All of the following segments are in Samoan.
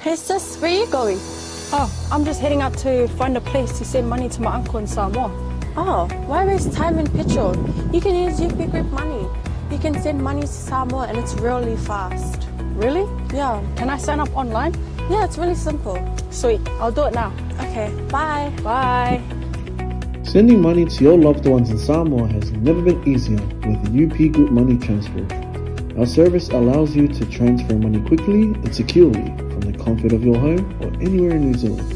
Hey sis, where you going? Oh, I'm just heading out to find a place to send money to my uncle in Samoa. Oh, why waste time and petrol? You can use UP Group Money. You can send money to Samoa and it's really fast. Really? Yeah. Can I sign up online? Yeah, it's really simple. Sweet, I'll do it now. Okay, bye. Bye. Sending money to your loved ones in Samoa has never been easier with UP Group Money Transfer. Our service allows you to transfer money quickly and securely from the comfort of your home or anywhere in New Zealand.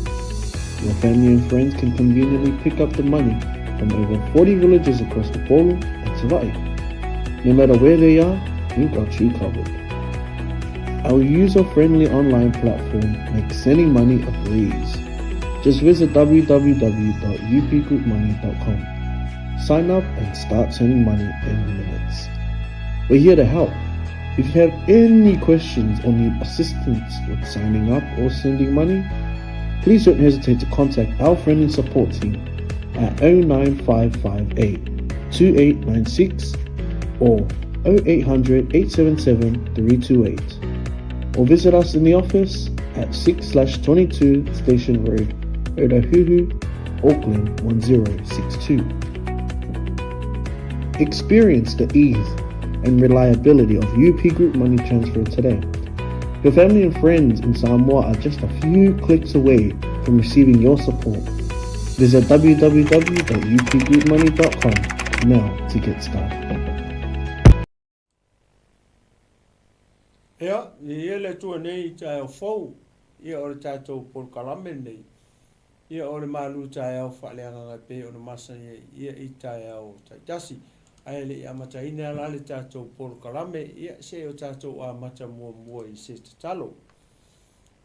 Your family and friends can conveniently pick up the money from over 40 villages across Upolu and Savai'i. No matter where they are, we've got you covered. Our user-friendly online platform makes sending money a breeze. Just visit www.upgroupmoney.com. Sign up and start sending money in minutes. We're here to help. If you have any questions or need assistance with signing up or sending money, please don't hesitate to contact our friendly support team at 09558 2896 or 0800 877 328 or visit us in the office at 6/22 Station Road, Otahuhu, Auckland 1062. Experience the ease and reliability of UP Group Money Transfer today. Your family and friends in Samoa are just a few clicks away from receiving your support. Visit www.upgroupmoney.com now to get started. Ia, i ia le Atua nei i taeao fou, ia o le tatou polokalame lenei, ia o le malu taeao faaleagaga e pei ona masani ai ia i taeao taitasi. Ae le i amataina la le tatou polokalame, ia se i o tatou amata muamua i se tatalo.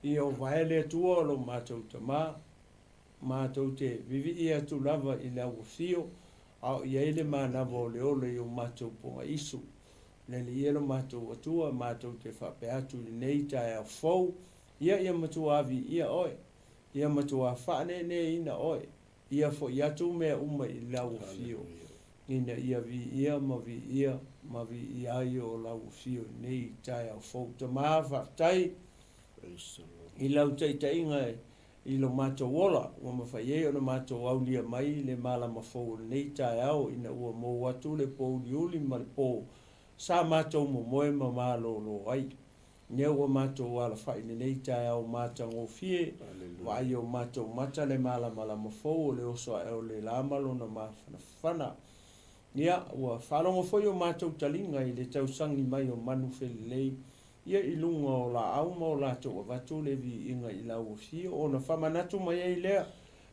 Ia o vae le Atua o lo matou Tama, Matou te vivii atu lava i le auafio, a o i ai le manava o le ola i o matou pogaisu. Le Alii e lo matou Atua, matou te faapea atu i lenei taeao fou, Ia, ia matuā viia oe. Ia matuā faaneeneeina oe. Ia foi atu mea uma i lau afio, ina ia viia ma viia ma viia ai o lau afio i lenei taeao fou. Tama, faafetai i lau taitaiga I lo matou ola, ua mafai ai ona matou aulia mai le malama fou o lenei taeao ina ua mou atu le pōuliuli ma le pō sa matou momoe ma malōlō ai. Lea ua matou alafai i lenei taeao matagofie, vaai o matou mata le malamalama fou o le oso ae o le la ma lona mafanafana. Ia, ua faalogo foi o matou taliga i le tausagi mai o manu felelei Ia i luga o laau ma o latou avatu le viiga i lau afio, ona faamanatu mai ai lea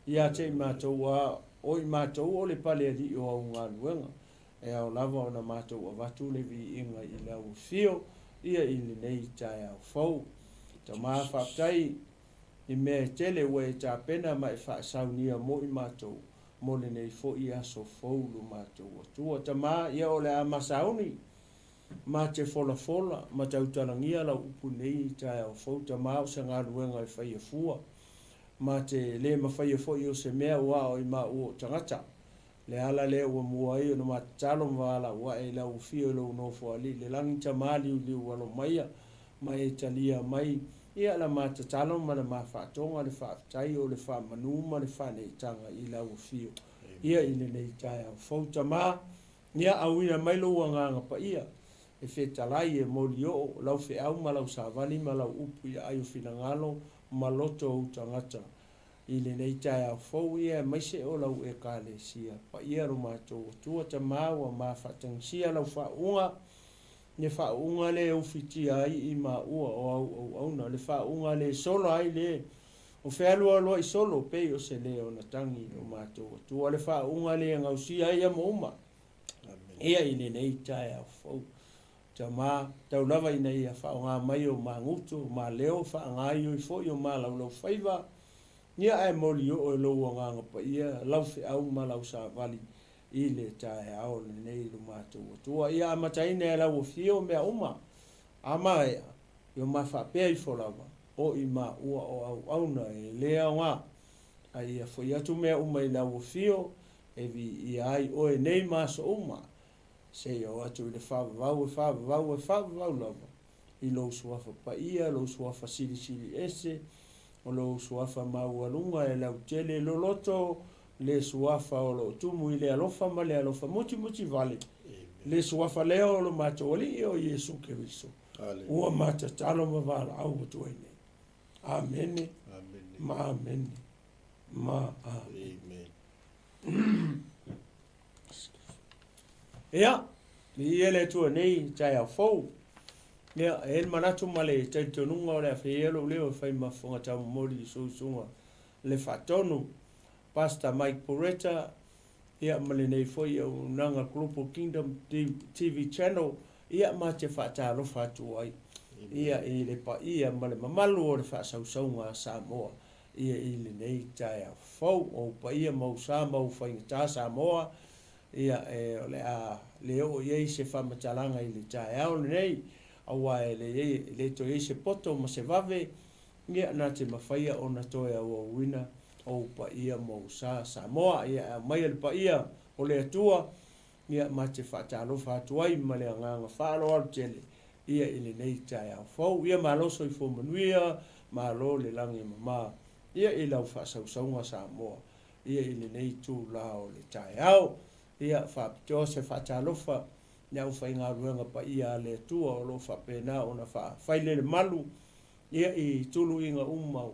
ia te i matou, a o i matou o le pale alii o au galuega, e ao lava ona matou avatu le viiga i lau afio ia i lenei taeao fou. Tama, faafetai i mea e tele ua e tapena ma e faasaunia mo i matou mo lenei foi aso fou lo matou Atua. Tama, ia o le a masauni Ma te folafola ma tautalagia lau upu nei i taeao fou, Tama o se galuega e faia fua, ma te le mafaia foi o se mea ua ao i maua o tagata. Le ala lea ua mua ai ona ma tatalo ma valaau ae i lau afio i lou nofo alii le lagi, Tama liuliu alo maia, ma e talia mai ia la ma tatalo ma la ma faatoga le faafetai o le faamanu ma le faaneetaga i lau afio ia i lenei taeao fou, Tama. Ia auina mai lou Agaga Paia e fetalai, e molioo lau feau ma lau savali ma lau upu i aai o finagalo ma loto o ou tagata i lenei taeao fou ia aemaise o lau Ekalesia Paia lo matou Atua Tama ua ma faatagisia lau faauuga le faauuga le ufitia ai i maua o au auauna le faauuga le sola ai le o fealualuai solo pei o se leo na tagi i lo matou Atua le faauuga le gausia ai amo uma ia i lenei taeao fou. Tama, tau lava ina ia faaaoga mai o magutu, o maleo, faagaoioi foi o malaulaufaiva, ia ae molioo e lou Agaga Paia lau feau ma lau savali i le taeao lenei i lo matou Atua. Ia amataina e lau afio mea uma, a maea, ia ma faapea ifo lava, o i maua o auauna e le aoga, a ia foi atu mea uma i lau afio, e viia ai oe nei ma aso uma, seia oo atu i le faavavau e faavavau e faavavau lava. i Lou Suafa Paia, Lou Suafa Silisili Ese, o Lou Suafa Maualuga e lautele loloto, le Suafa o lo o tumu i le alofa ma le alofa mutimuti vale, le Suafa lea o lo matou Alii o Iesu Keriso, ua matatalo ma valaau atu ai nei. Amene, ma amene, ma amene. Ia, viia le Atua nei i taeao fou. Ia, e i ai le manatu ma le talitonuga o le a fai ai lou leo e fai ma fofoga taumomoli i suisuga le faatonu. Pastor Mike Poretta, ia ma lenei foi auaunaga Global Kingdom TV Channel, ia ma te faatalofa atu ai ia i le paia ma le mamalu o le faasausauga a Samoa ia i lenei taeao fou. O ou paia ma ou sa ma ou faigata Samoa, ia e o le a le oo i ai se faamatalaga i le taeao lenei, aua e leai e le toe i ai se poto ma se vave, ia na te mafaia ona toe auauina ou paia ma ou sa Samoa. Ia e aumaia le paia o le Atua, ia ma te faatalofa atu ai ma le agaga faaaloalo tele ia i lenei taeao fou. Ia malo soifua manuia, malo le lagi e mama ia i lau faasausauga Samoa ia i lenei itula o le taeao. Ia faapitoa se faatalofa i le aufaigaluega paia a le Atua o lo o faapena ona faafailele malu ia i tuluiga uma o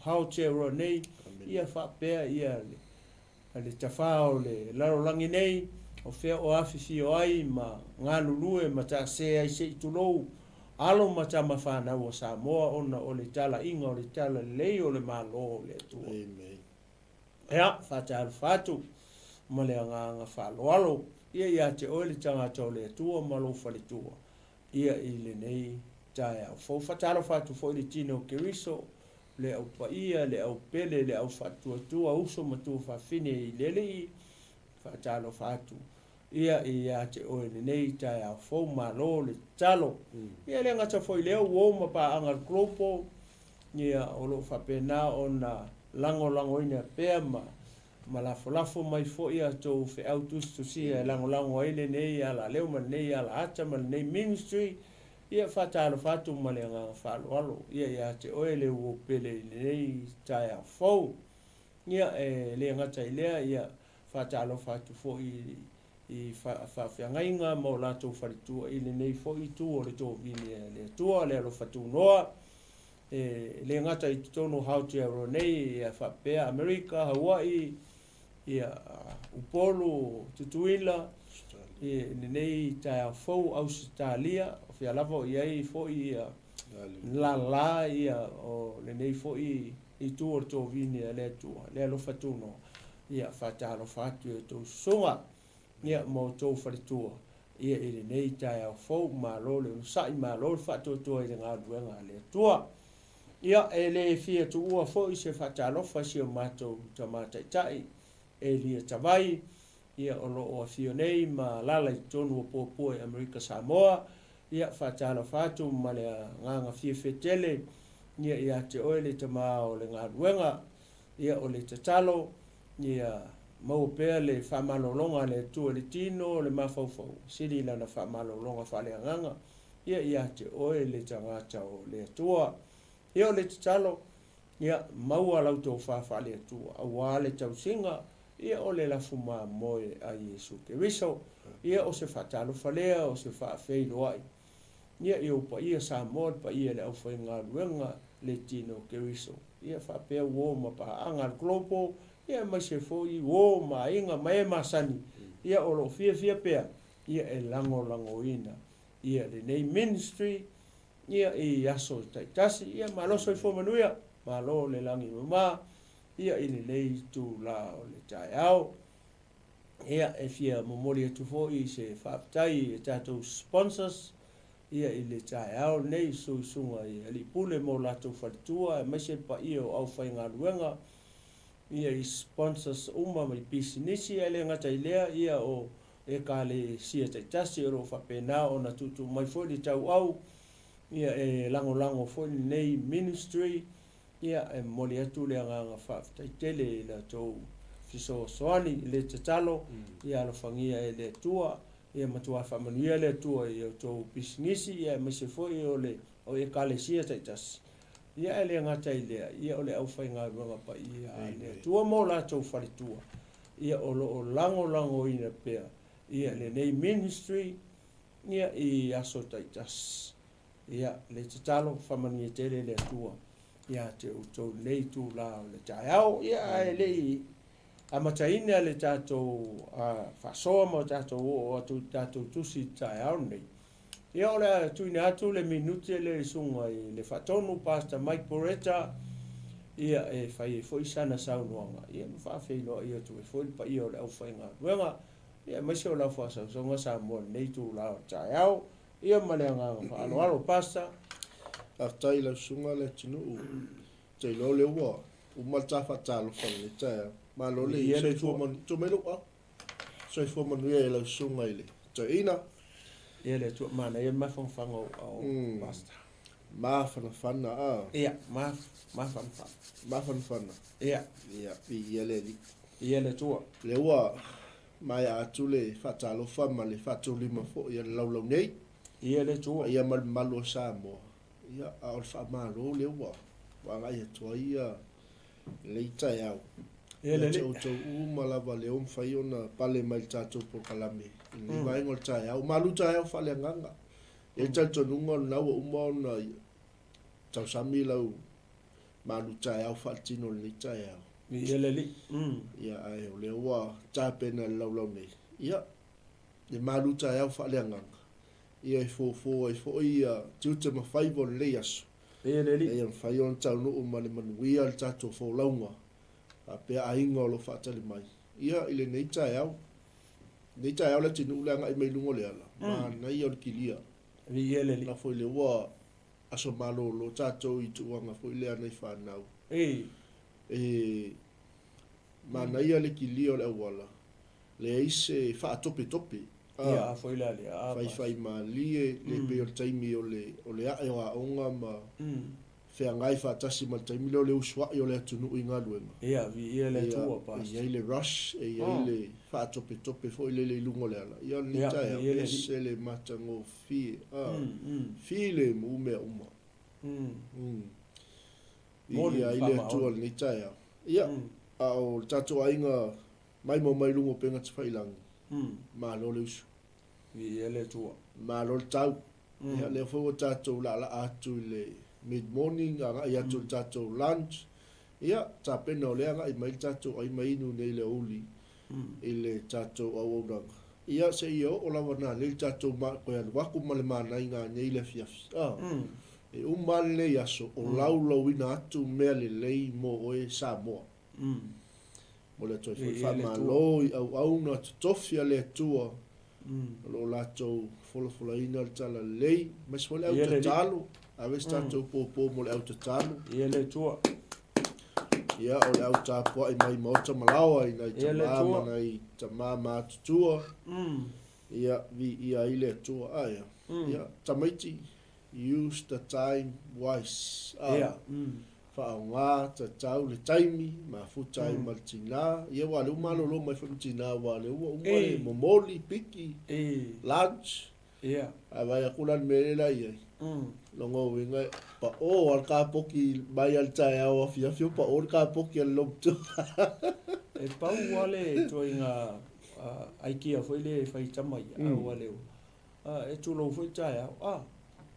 Aotearoa nei, ia faapea ia le tafā o le lalolagi nei, o fea o afifio ai ma galulue ma taase ai se i tulou alo ma tama fanau a Samoa ona o le talaiga o le talalelei o le Malo o le Atua. Ea, faatalofa atu ma le agaga faaaloalo ia ia te oe le tagata o le Atua ma lou faletua ia i lenei taeao fou. Faatalofa atu foi i le tino o Keriso, le au paia, le au pele, le au faatuatua, uso ma tuafafine i le Alii, faatalofa atu ia ia te oe i lenei taeao fou. Malo le tatalo. Ia e le gata foi i lea, uo ma paaga a le Global, ia o lo o faapena ona lagolagoina pea ma ma lafolafo mai foi a outou feau tusitusia e lagolago ai lenei alaleo ma lenei alaata ma lenei ministry. Ia faatalofa atu ma le agaga faaaloalo ia ia te oe le uo pele i lenei taeao fou. Ia e le gata i lea, ia faatalofa atu foi i faafeagaiga ma o latou faletua i lenei foi itu o le tovini a le Atua, le alofa tunoa. E le gata i totonu o Aotearoa nei, ia faapea Amerika, Hawaii, ia Upolu, Tutuila, i lenei taeao fou, Ausetalia, o fea lava o i ai foi ia lala ia o lenei foi itu o le tovini a le Atua, le alofa tunoa. Ia faatalofa atu i a outou susuga ia ma outou faletua ia i lenei taeao fou. Malo le onosai, malo le faatoatoa i le galuega a le Atua. Ia, e le fia tuua foi se faatalofa i si o matou tama taitai, Elia Tavai, ia o lo o afio nei ma alaala i totonu o Puapua i Amerika Samoa. Ia, faatalofa atu ma le agaga fiafia tele ia ia te oe le tama o le galuega. Ia, o le tatalo, ia maua pea le faamalologa a le Atua i le tino o le mafaufau, sili lana faamalologa faaleagaga ia ia te oe le tagata o le Atua. Ia o le tatalo, ia maua lau tofa faale-Atua aua le tausiga ia o le lafu mamoe a Iesu Keriso. Ia o se faatalofa lea, o se faafeiloai ia i ou paia Samoa, le paia i le aufaigaluega le tino o Keriso. Ia faapea uo ma paaga a le Global, ia aemaise foi uo ma aiga ma e masani, ia o lo o fiafia pea ia e lagolagoina ia lenei ministry ia i aso taitasi. Ia malo soifua manuia, malo le lagi mama ia i lenei itula o le taeao. Ia e fia momoli atu foi se faafetai i tatou sponsors ia i le taeao lenei, suisuga i Alii Pule ma o latou faletua, aemaise le paia o aufaigaluega ia i sponsors uma mai pisinisi, ae le gata i lea ia o Ekalesia taitasi o lo o faapena ona tuutuu mai foi le tauau ia e lagolago foi lenei ministry. Ia e momoli atu le agaga faafetai tele i la outou fesoasoani i le tatalo ia alofagia e le Atua. Ia matua faamanuia le Atua i a outou pisinisi, ia aemaise foi o le o Ekalesia taitasi. Ia ae le gata i lea, ia o le aufaigaluega paia a le Atua ma o latou faletua, ia o lo o lagolagoina pea ia lenei ministry ia i aso taitasi. Ia le tatalo, faamanuia tele le Atua ia te outou i lenei itula o le taeao. Ia ae le i amataina le tatou faasoa ma tatou oo atu i le tatou tusi i le taeao lenei, ia o le a tuuina atu le minute lea i le susuga i le Faatonu, Pastor Mike Poretta, ia e fai ai foi sana saunoaga, ia ma faafeiloai atu ai foi le paia o le aufaigaluega, ia aemaise o lau faasausauga Samoa i lenei itula o le taeao. Ia ma le agaga faaaloalo, Pastor. Faafetai i lau susuga Leatinuu. Ou te iloa o lea ua uma le ta faatalofa i lenei taeao. Malo le soifua manuia. Tuu mai lou au. Soifua manuia i lau susuga i le toeaina. Ia le Atua, manaia le mafanafana o au, Pastor. Mafanafana a. Ia, mafanafana. Mafanafana. Ia. Ia, viia le Alii. Viia le Atua. Lea ua maea atu le faatalofa ma le faatulima foi a le laulau nei. Ia le Atua. Ia ma le mamalu o Samoa. Ia, a o le faamalo lea ua agai atu ai ia lenei taeao. Ia te outou uma lava lea ua mafai ona pale mai i le tatou polokalame i lenei vaega o le taeao. Malu taeao faaleagaga. E i ai le talitonuga o lena ua uma ona tausami lau malu taeao faaletino i lenei taeao. Ia le Alii. Ia, ae o lea ua tapena i le laulau nei. Ia, le malu taeao faaleagaga. Ia e fofo ai foi ia tiute ma faiva o lenei aso, ina ia mafai ona taunuu ma le manuia le tatou folauga faapea aiga o lo o faatali mai ia i lenei taeao. Lenei taeao le atunuu le agai mai luga o le ala, manaia o le kilia. La foi lea ua aso malolo tatou i tuuaga foi lea nai fanau. E manaia le kilia o le auala, leai se faatopetope, a, a foi la lea, a, faifaimalie, le pei o le taimi o le, o le ae o aoga ma feagai faatasi ma le taimi lea o le usuai o le atunuu i galuega. Ia, viia le Atua, Pastor. E i ai le rush, e i ai le faatopetope foi lele i luga o le ala. Ia, o lenei taeao, ese le matagofie, a, filemu mea uma. Viia ai le Atua i lenei taeao. Ia, a o le tatou aiga Maimoa mai luga o upega tafailangi. Malo le usu. Viia le Atua. Malo le tau. Ia lea foi ua tatou laalaa atu i le mid morning agai atu i le tatou lunch. Ia tapena o lea agai mai le tatou ai ma inu nei i le aoauli i le tatou auaunaga. Ia seia oo lava nanei le tatou toe alu atu ma le manaiga nei i le afiafi. E uma lava lenei aso o laulauina atu mea lelei mo oe Samoa. Momoli atu ai foi le faamalo i auauna totofi a le Atua o lo o latou folafolaina le talalelei, aemaise foi le au tatalo. Ave se tatou pōpō mo le au tatalo. Ia le Atua. Ia, o le au tapuai mai maota ma laoa i nai tama ma nai tama matutua. Ia, viia ai le Atua. Ae a? Ia, tamaiti, use the time wise. Ia. Faaaoga tatau le taimi, mafuta ai ma le tina. Ia aua o lea ua malolo mai foi ma tina aua o lea ua uma le momoli, piki, lunch. Ae vaai atu la i le mea lea i ai, lona uiga e pao lava le kapoki mai lava i le taeao afiafi o pao le kapoki a le loomatua. E pau lava le ituaiga aikia foi lea e fai i tama ia, aua le E tulou foi taeao. A,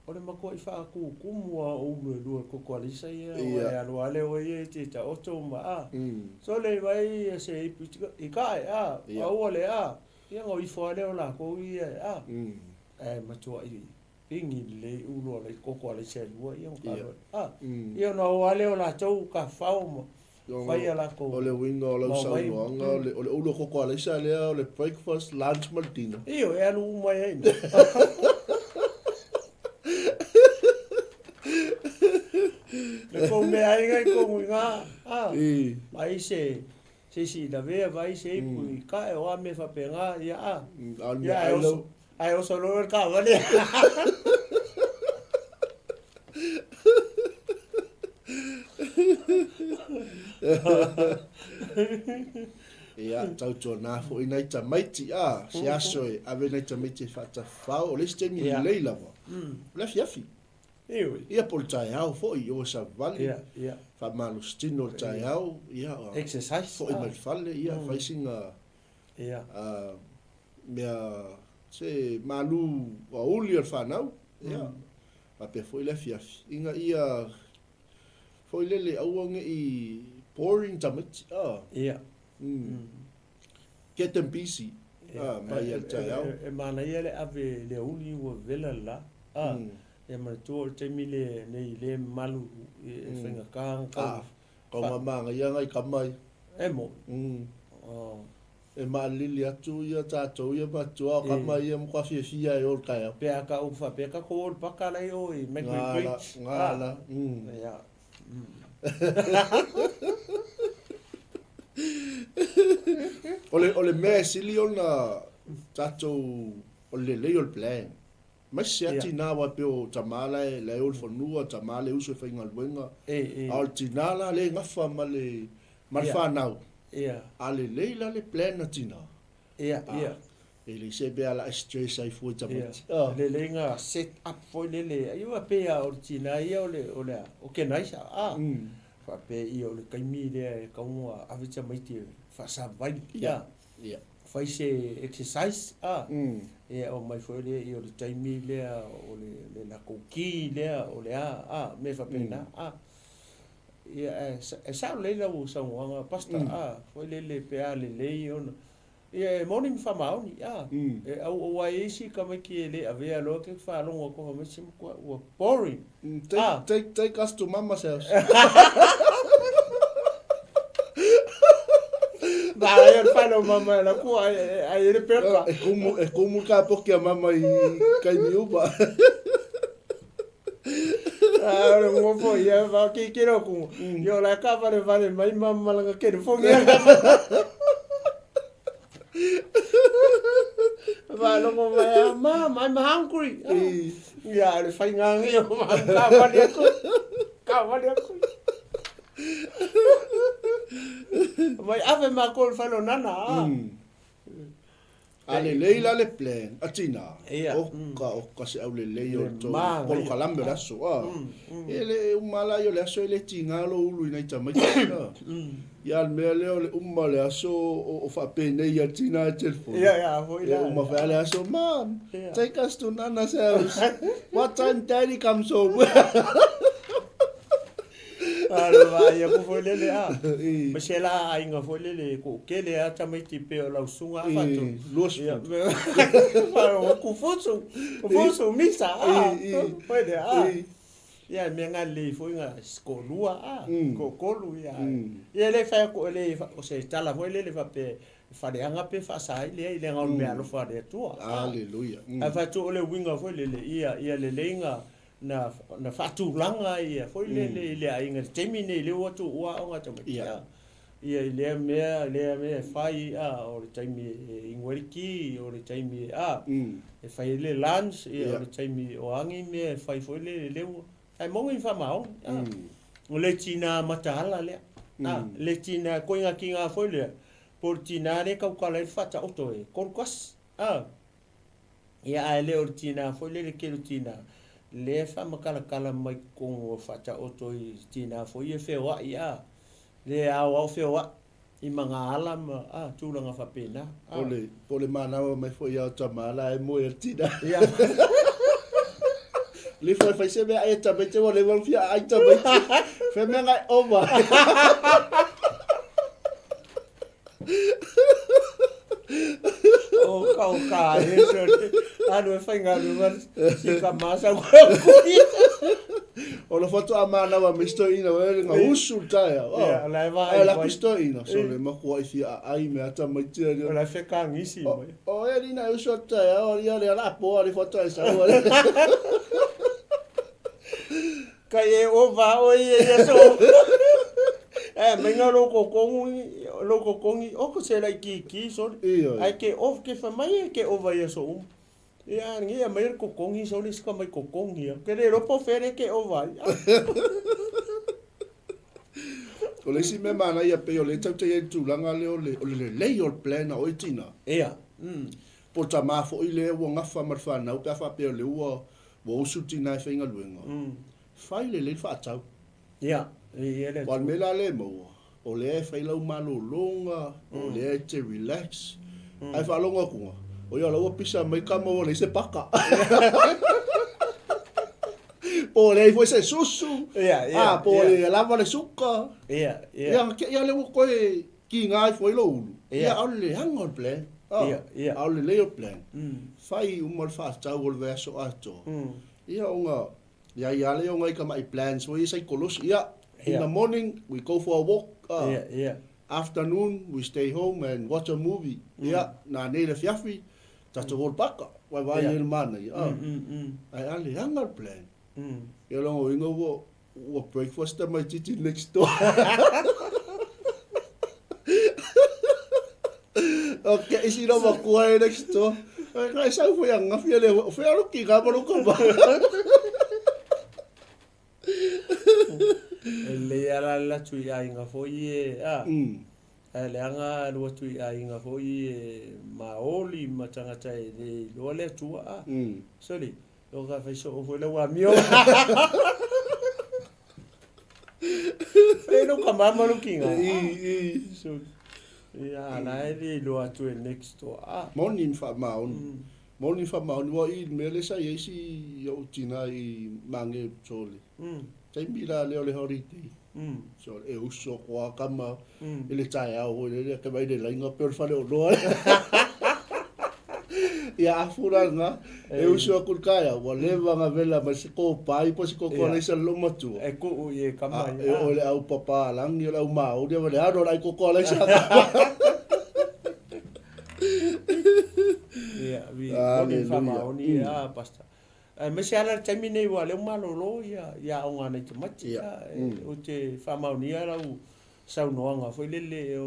o le matuai faatutumu lava o ulu e lua i le koko alisa ia, aua e alu lava le oe ia e te taoto ma a. Sole vai ia se ipu i kae, a, aua le a. Ia ona o ifo lava lea o latou ia e a. Ae matuai pigi lelei ulu o le koko alaisa e lua ia ona alu a. Ia ona o lava lea o latou tafafao ma fai a latou. O le uiga o lau saunoaga, o le ulu o koko alaisa lea o le breakfast, lunch ma le dinner. Ioe, e alu uma ai i ina. Le kou meaaiga i kou iga, a, vai se, se isi i lavea, vai se ipu i kae, o a mea faapena, ia, a. Ia, ae oso, ae oso loa le taavale. Ia, tautuana foi nai tamaiti, a, se aso e ave nai tamaiti e faatafafao, o le isi taimi lelei lava, o le afiafi. Ioe. Ia, po o le taeao foi, i o e savavali, Ia, ia. faamalositino le taeao, ia, Exercise. foi mai le fale, ia, fai sina, Ia. a, mea, se malu aoauli a le fanau, ia, faapea foi le afiafi, ina ia Foi lele aua ne i boring tamaiti a. Ia. Get them busy a mai ia le taeao. E manaia le ave i le aoauli ua vela le la a. Ia manatua o le taimi lenei le mamalu e faigata ona tau. A, kau mamagaia nai kama ia. E moni. E maalili atu ia tatou ia matua o kama ia matua fiafia e o le taeao. Pe a ka ou faapea tatou o le paka la i o i Mercury Bridge. Gala, Ia. O le o le mea e sili ona tatou o le lelei o le plan. Aemaise lava tina aua e pei o tama la e la e o i le fanua, tama le uso e faigaluega. A o le tina la lea e gafa ma le ma le fanau. A lelei la le plan a tina. E leai se mea o le a e stress ai fua i tamaiti. Lelei na set up foi lele, ai ua pei lava o le tina ia o le o le a organizer a. Faapea ia o le taimi lea e tatau ona ave tamaiti e faasavaivai. Fai se exercise a, ia omai foi lea ia o le taimi lea o le le latou ki lea o le a a mea faapena a. Ia ae e sao lelei lau saunoaga Pastor a, foi lele pe a lelei ona ia e moni ma faamaoni a, e auau ai isi tamaiti e le avea loa ke faalogo atu fai mai se matua ua boring a. Take take us to mama's house. Ba ai o le fale o mama e laku ai ai e le pepa. E kumu e kumu le kapoki a mama i kaimi uma. A o le ngofo ia va ki ki ro ku. Yo la ka vale vale mai mama la ka ke fongi. Va longo mai a mama I'm hungry. Ia le faiga ia o mama ka vale aku. Ka vale aku. Mai ave makou i le fale o Nana a. A lelei la le plan a tina, oka oka se aulelei o le tou polokalame o le aso a. E le uma la ia o le aso e le tiga lou ulu i nai tamaiti a. Ia le mea lea o le uma o le aso o faapenei ia tina e telefoni. E uma foi a le aso, Mom, take us to Nana's house. What time daddy comes home? A le vaai aku foi lele a. Ma se la aiga foi lele toatele a tamaiti pei o lau susuga a Fatu. Ia, kufusu, kufusu misa a. Foi lea a. Ia mea na lelei foi na toalua a, toatolu ia. Ia le fai atu le o se tala foi lele faapea e faleaga pe faasa ai leai leaga o le meaalofa a le Atua. Aleluia. Ae fai atu o le uiga foi lele ia ia lelei na na na faatulaga ia foi lele i le aiga i le taimi nei lea ua tuua aoga tamaiti a. Ia i lea mea lea mea e fai a o le taimi e inu ai le ti o le taimi a e fai ai le lunch ia o le taimi o a ni mea e fai foi lele lea ua ae moni ma faamaoni a. O le tina mataala lea a le tina koiga tiga foi lea po o le tina lea e tautala ai le faataoto e 31 a. Ia ae le o le tina foi lele tele o tina lea e faamatalatala mai totonu o faataoto i tina foi ia feoai a lea e aoao feoai i magaala ma a tulaga faapena a. Po le po le manava mai foi ia o tama la e moe a le tina. Ia. Le fai fai se mea ai e tamaiti ua leva ona fia aai tamaiti. Fai mea ngai ova. O ka o ka e so alu e faigaluega si ka masa kui. O le faatoa manawa mai si toeaina ua le gausu le taeao. Ia, la e vaai Ae laku si toeaina, so le makuai fia aai me ata tamaiti a O la e fekagisi mai. O e alii na e usu atu taeao, ia le ala apoa le faatoa e sau ale. Kai e ova oe ia ia so. E mainga lou kokongi, lou kokongi, oko se laitiiti sole. Ioe. Ae ke ova, ke fai mai e ke ova ia so uma. Ia ngi ia mai le kokongi sole sika mai kokongi ia. Ke le iloa po o fea lea ke ova ai. O le isi mea manaia pei o lea tatou te i ai i le tulaga lea o le, o le lelei o le plan a oe tina. Ia. Po o tama foi lea ua gafa ma le fanau pe a faapea o lea ua, ua usu le tina e faigaluega, fai lelei le faatau. Ia, e i ai le Aua o le mea la lea e maua, o lea e fai lau malologa, o lea e te relax, ae faalogo atu, o ia o la ua pisa mai tama ua leai se paka. Po o leai foi se susu, a, po o le lava le suka. Ia, ia. Ia, te i lava lea ua toe kiga ifo ai lou ulu. Ia, a o le leaga o le plan. Ia, ia. A o le lelei o le plan, fai uma le faatau o le vaiaso atoa. Ia ona Ia ia lea o ngai tamai plans foi ia saikolosi. Ia, in the morning we go for a walk. Ia, ia. Afternoon we stay home and watch a movie. Ia, nanei le afiafi, tatou o i le paka. Vaevae ai le manaia. Ae a leaga le plan. Ia o lona uiga ua ua breakfast tamaititi next door. Ok, isi lou matua e next door. Ai sau foi angafi e le o fea lo ki ma lo kama. E lelei lava la le atu i aiga foi e a. Ae leaga alu atu i aiga foi e maoli ma tagata e le iloa le Atua a. Sorry, o ka fai soo foi lau amio. Fai lou kama ma lou kiga. So, ia, la e le iloa atu e next door. Ah. Moni ma faamaoni. Moni ma faamaoni, ua i le mea lea sa i ai si ou tina i Mange Sole. Taimi la lea o le holiday. So, e uso atu lava tama i le taeao foi lele, ke vaai i le laina pei o le faleoloa. Ia afu la lena, e uso atu i le taeao, ua leva ona vela mai se kopai po o se koko alaisa a le loomatua. E kuu i e kama ia. E oo i le au papalagi o le au maoli, a le alo o le ai koko alaisa a tama. Ia, moni faamaoni ia, Pastor. Aemaise lava la le taimi nei aua o lea ua malolo ia aoga a nai tamaiti. Ou te faamaonia lau saunoaga foi lele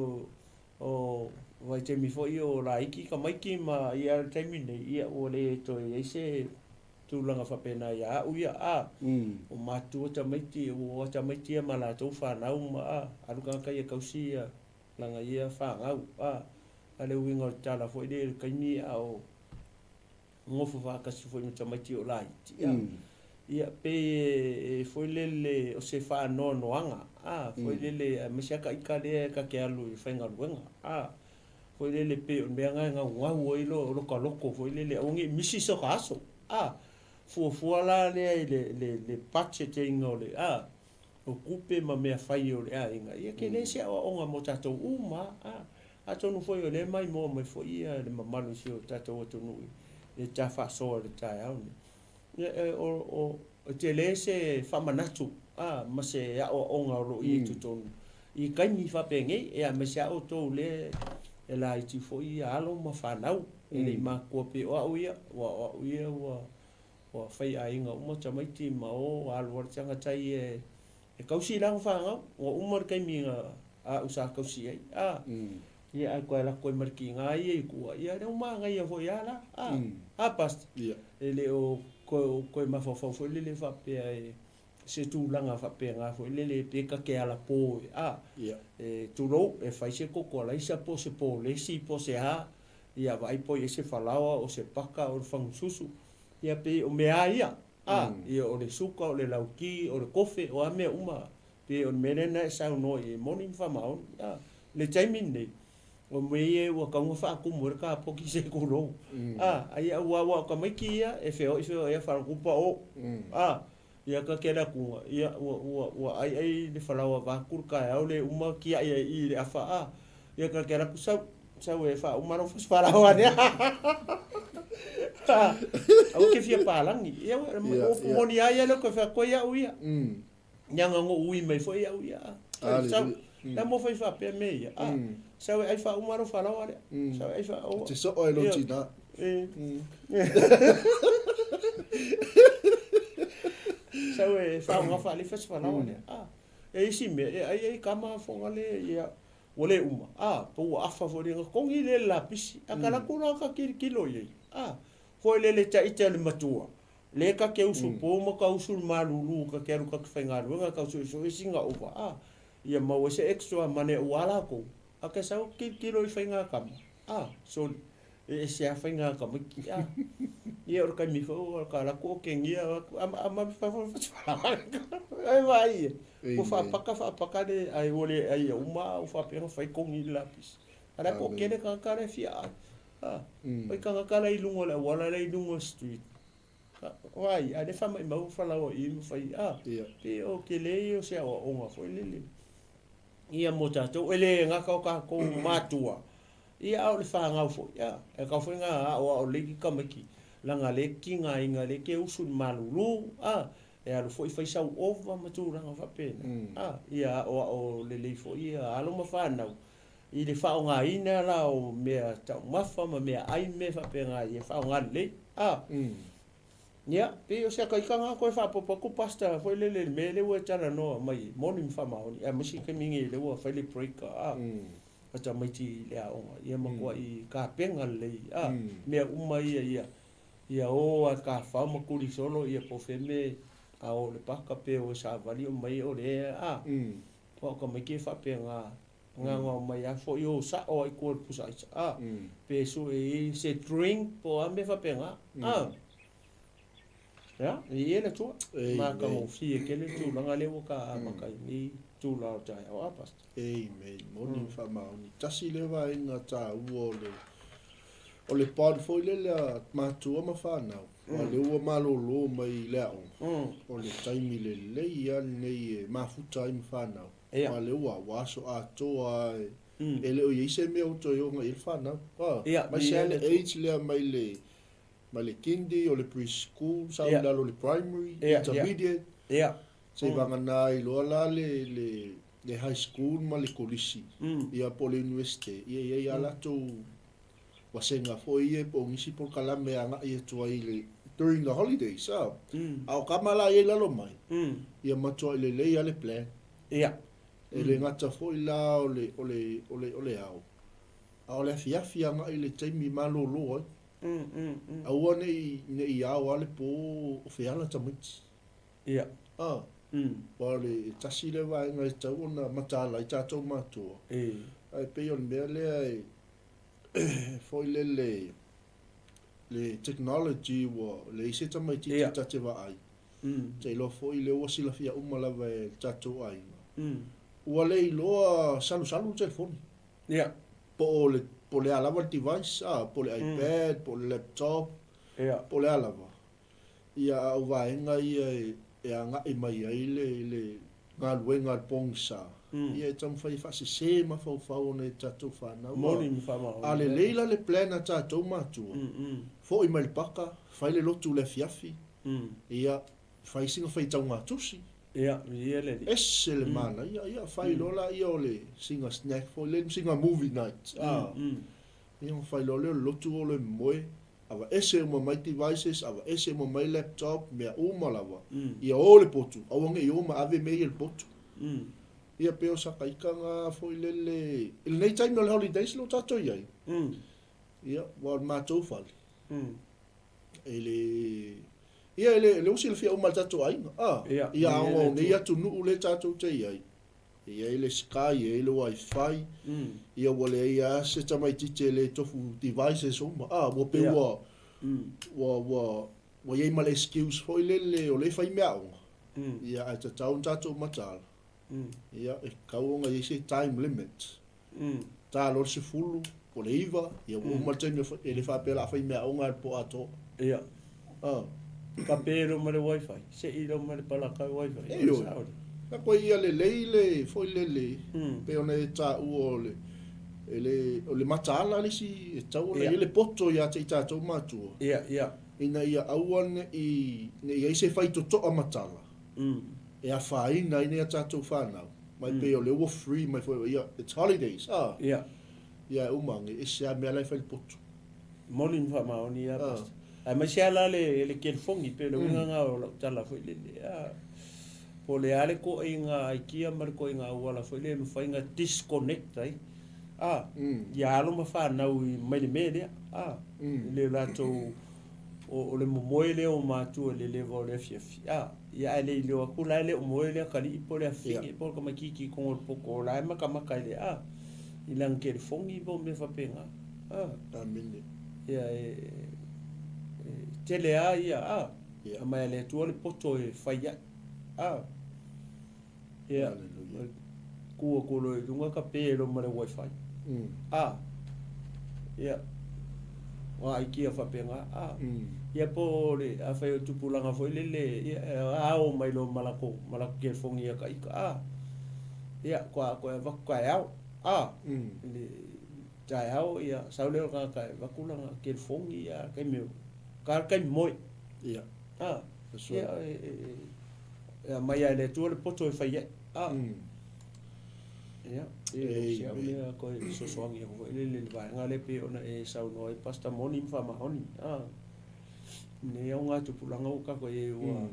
o vaitaimi foi o laiti tamaiti ma ia le taimi nei, ia ua le toe i ai se tulaga faapena ia au ia, a, o matua tamaiti, ua o tamaiti ia ma latou fanau ma, a, alu tagata ia tausi ia lana ia fanau, a, a le uiga o le tala foi lea i le taimi a o nofo faatasi foi ma tamaiti o laiti, a, ia, pei e foi lele o se faanoanoaga, a, foi lele, aemaise lava ita lea ta te alu i faigaluega, a, foi lele pei o le mea lena e naunau ai lota loto foi lele, aua ne i misi sota aso, a, fuafua la lea i le budget ina o le, a, o tupe ma mea fai o le aiga, ia tele se aoaoga mo tatou uma, a. Atonu foi o lea e maimoa mai foi ia le mamalu i si o tatou atunuu i le ta faasoa i le taeao nei. Ia, o, o, e tele se faamanatu, a, ma se aoaoga o lo o i ai i totonu i taimi faapenei, ia, aemaise lava outou lea e laiti foi ia alo ma fanau, e le i matutua pei o au ia, aua o au ia ua, ua faiaiga uma tamaiti ma o alu lava le tagata ia e tausi i lana fanau, ua uma le taimi na a'u sa tausi ai, a, ia ae toe alu atu ai ma le tiga ia i tua, ia lea ua manaia foi lava la, a, a Pastor? E le o toe mafaufau foi lele faapea e se tulaga faapena foi lele pe ta te alapo, a, e tulou, e fai se koko alaisa po o se polesi po o se a, ia vaai po o i ai se falaoa o se paka o le fagususu, ia pei o mea lava ia, a, ia o le suka, o le lauti, o le kofe, o a mea uma, pei o le mea lea na e saunoa i ai, e moni ma faamaoni, a. I le taimi lenei, o mea ia ua tatau ona faatumu ai le kapoti se tulou, a, ai aua aua o tamaiti ia e feoai feoai lava faletupa o, a, ia ta te alu atu, ia ua, ua, ua aiai le falaoa vaeatu le taeao le uma tiai ai i i le afa, a, ia ta te alu atu sau, Sau e faauma lau fasi falaoa lea. Aua ke fia palagi. Ia, o moni lava ia lea ou te fai atu ai au ia. Leaga na ou ui mai foi au ia. Sau, la mo fai faapea mea ia. Sau e ai faauma lau falaoa lea. Sau e ai faauma. Te soo ai lou tina. Sau e faaaoga faalefa se falaoa lea. E isi mea, e ai ai kama fogale ia. Ua le uma, a, po ua afa foi le togi lea le lapisi, a ka latou la ka kilokilo i ai, a, foi lele taita le matua, le ka te usu po ma ka usu le malulu ka te alu ka te faigaluega ka suesue sina ova, a, Ia maua ai se extra money aua lakou. A ke sau tilotilo i faigakama, a, soli, e ese lava faigakamaki, a. Ia o le taimi foi ua ka alu atu okegia ai vaai ia. Ua faapaka faapaka le ai ua le ai uma a ua faapea ona fai kogi i le lapisi. A o le a toatele tagata la e fia ai. A, oi tagata la i luga o le auala la i luga o le street. Vaai, a o lea e faamaumau falaoa i i ma fai, a, pei o tele ia o se aoaoga foi lele. Ia mo tatou, e le gata o tatou matua, ia a o le fanau foi, a, e tatau foi ona aoao lelei tamaiti, leaga o lea e tigaina, o lea e te usu i le malulu, a, e alu foi fai sau ova ma tulaga faapena, a, ia aoao lelei foi ia alo ma fanau i le faaaogaina la o mea taumafa ma mea ai ma mea faapena ia faaaoga lelei, a. Ia, pei o se akaika lena toe faaopoopo atu Pastor foi lele i le mea lea ua e talanoa mai ai, moni ma faamaoni, aemaise le taimi nei lea ua fai le break a, a tamaiti i le aoga, ia matuai tapena lelei a, mea uma ia ia, ia o lava i tafao ma tuli solo ia po o fea mea a o i le paka pe o e savali omai o lea a, aua o tamaiti e faapena. Agaga mai a foi o sao ai tua i le pusa aisa a pe sue i se drink po o a mea faapena a ia i e le Atua matagofie tele le tulaga lea ua ta amata ai lenei itula o le taeao a Pastor. Amen. Moni ma faamaoni. Tasi lea vaega taua o le o le bond foi lele a matua ma fanau. Aua o lea ua malolo mai i le aoga, o le taimi lelei lava lenei e mafuta ai ma fanau. Ia. Aua o lea ua ua aso atoa lava e le o i ai se mea ua toe oga i ai le fanau. Ia, aemaise lava le age lea mai le mai le kindy o le preschool sau i lalo o le primary, intermediate. Ia. Seivagana ai loa la le le le high school ma le kolisi, ia po o le universite, ia e i ai lava latou vasega foi ia po o nisi polokalame e agai atu ai i le during the holidays, a. A o kama la ia i lalo mai, ia matuai lelei lava le plan. Ia. E le gata foi la o le, o le, o le, o le ao, a o le afiafi agai i le taimi malolo ai. Aua ne i, ne i ao lava le po o feala tamaiti. Ia. A. Aua o le tasi lea vaega e tatau ona mataala ai tatou matua. Ae pei o le mea lea e, foi lele, le technology ua leai se tamaitiiti ta te vaai. Ta iloa foi lea ua silafia uma lava e le tatou aiga. Ua le iloa salusalu le telefoni. Ia. Po o le, po o le a lava le device, a, po o le iPad, po o le laptop, po o le a lava. Ia, a o vaega ia e agai mai ai le, le galuega a le pogisa, ia e taumafai e faasese mafaufau o nai a tatou fanau. Moni ma faamaoni. A lelei la le plan a tatou matua, foi mai le paka, fai le lotu i le afiafi, ia, fai sina faitauga tusi. Ia, ia le alii. Ese le manaia, ia, fai loa laia o le sina snack foi lele, sina movie night, a. Ia ona fai loa lea o le lotu o le moe, Aveese uma mai devices, aveese uma mai laptop, mea uma lava. Ia o le potu, aua ne i o ma ave mea ia i le potu. Ia pei o saka ika nga foi lele, i lenei taimi o le holidays lea ua tatou i ai, ia, aua o le matou fale, e le, ia e le, o lea ua silafia uma e le tatou aiga, a, ia aoga o nei atunuu lea tatou te i ai, E i ai le Sky, e i ai le Wi-Fi, ia ua leai lava se tamaitiiti e le tofu devices uma. A, ua pei ua, ua, ua, ua i ai ma le excuse foi lele o lea e fai meaaoga, ia ae tatau ona tatou mataala, ia e tatau ona i ai se time limit. Ta loa le 10, po o le 9, ia ua uma le taimi e le faapea o le a fai meaaoga i le po atoa. Ia. A. Kape loa ma le wifi, sei loa ma le palaka le wifi. Ioe. Na koe ia lelei le foi lele, pei ona e taua o le, e le, o le mataala le isi e tatau ona i ai le poto ia te i tatou matua. Ia, ia. Ina ia aua ne i, ne i ai se faitotoa matala e afaina ai nei a tatou fanau. Mai pei o lea ua free mai foi, ia, it's holidays, a. Ia. Ia e uma ane, ese lava mea la e fai i le poto. Moni ma faamaoni ia Pastor. Aemaise lava la le le kelifogi pei o le uiga lena o lau tala foi lele a po o le a le toaiga aikia ma le toaiga auala foi lea e mafai ona disconnect ai a ia alo ma fanau i mai le mea lea a i le latou. O le momoe lea o matua i le leva o le afiafi, a, ia ae le iloa atu la e le o moe le atalii po o le afafine po o le tamaititi i totonu o le poto o la e matamata i le, a, i lana telefoni po o mea faapena, a. Amene. Ia e, e tele lava ia, a, aumai a le Atua le poto e fai ai, a. Ia, Hallelujah. tu atu loa i luga tape loa ma le wifi. A, ia, o aikia faapena, a. Ia po o le, afai o tupulaga foi lele, ia, ao mai loa ma latou, ma latou telefoni ia ta ita, a. Ia, faatoa toe avatu taeao, a. I le taeao, ia, sau lea o le tagata e avatu lana telefoni, ia, taimi o, ta le taimi moe. Ia. A, ia, e, e, E aumai lava e le Atua le poto e fai ai. A. Ia, e si au lea koe fesoasoani atu foi lele i le vaega lea pei ona e saunoa ai Pastor moni ma faamaoni. A. Nei augatupulaga ua tatou i ai ua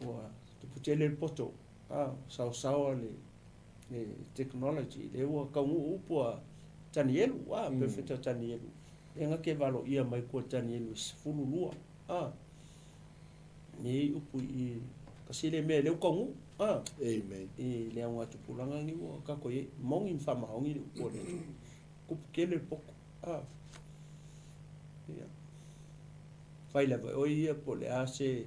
ua tupu tele le poto. A, saosaoa le le technology lea ua taunuu upu a Tanielu, a, Perofeta Tanielu. Lea na te valoia mai kua Tanielu e 12. A. Nei upu i kasi le mea lea ua taunuu. A. Amen. I le augatupulaga lenei ua tatou i ai, moni ma faamaoni le upu a le Atua. Tupu tele le poto. A. Ia. Fai lava e oe ia po o le a se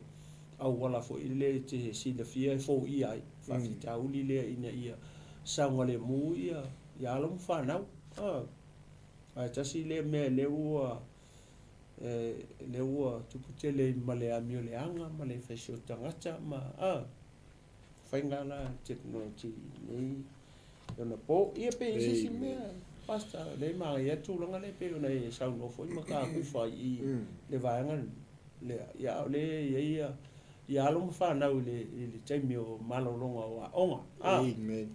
auala foi lea e te silafia e foia ai faafitauli lea ina ia saogalemu ia ia alo ma fanau. A. Ae tasi lea mea lea ua lea ua tupu tele ai ma le amio leaga ma le faisio tagata ma a faiga la technology nei ona po. Ia pe i se isi mea Pastor, lea e manaia le tulaga lea pei ona e saunoa foi ma ta kufa i le vaega lea. Ia a o lea e i ai ia ia alo ma fanau i le i le taimi o malologa o aoga. Amen.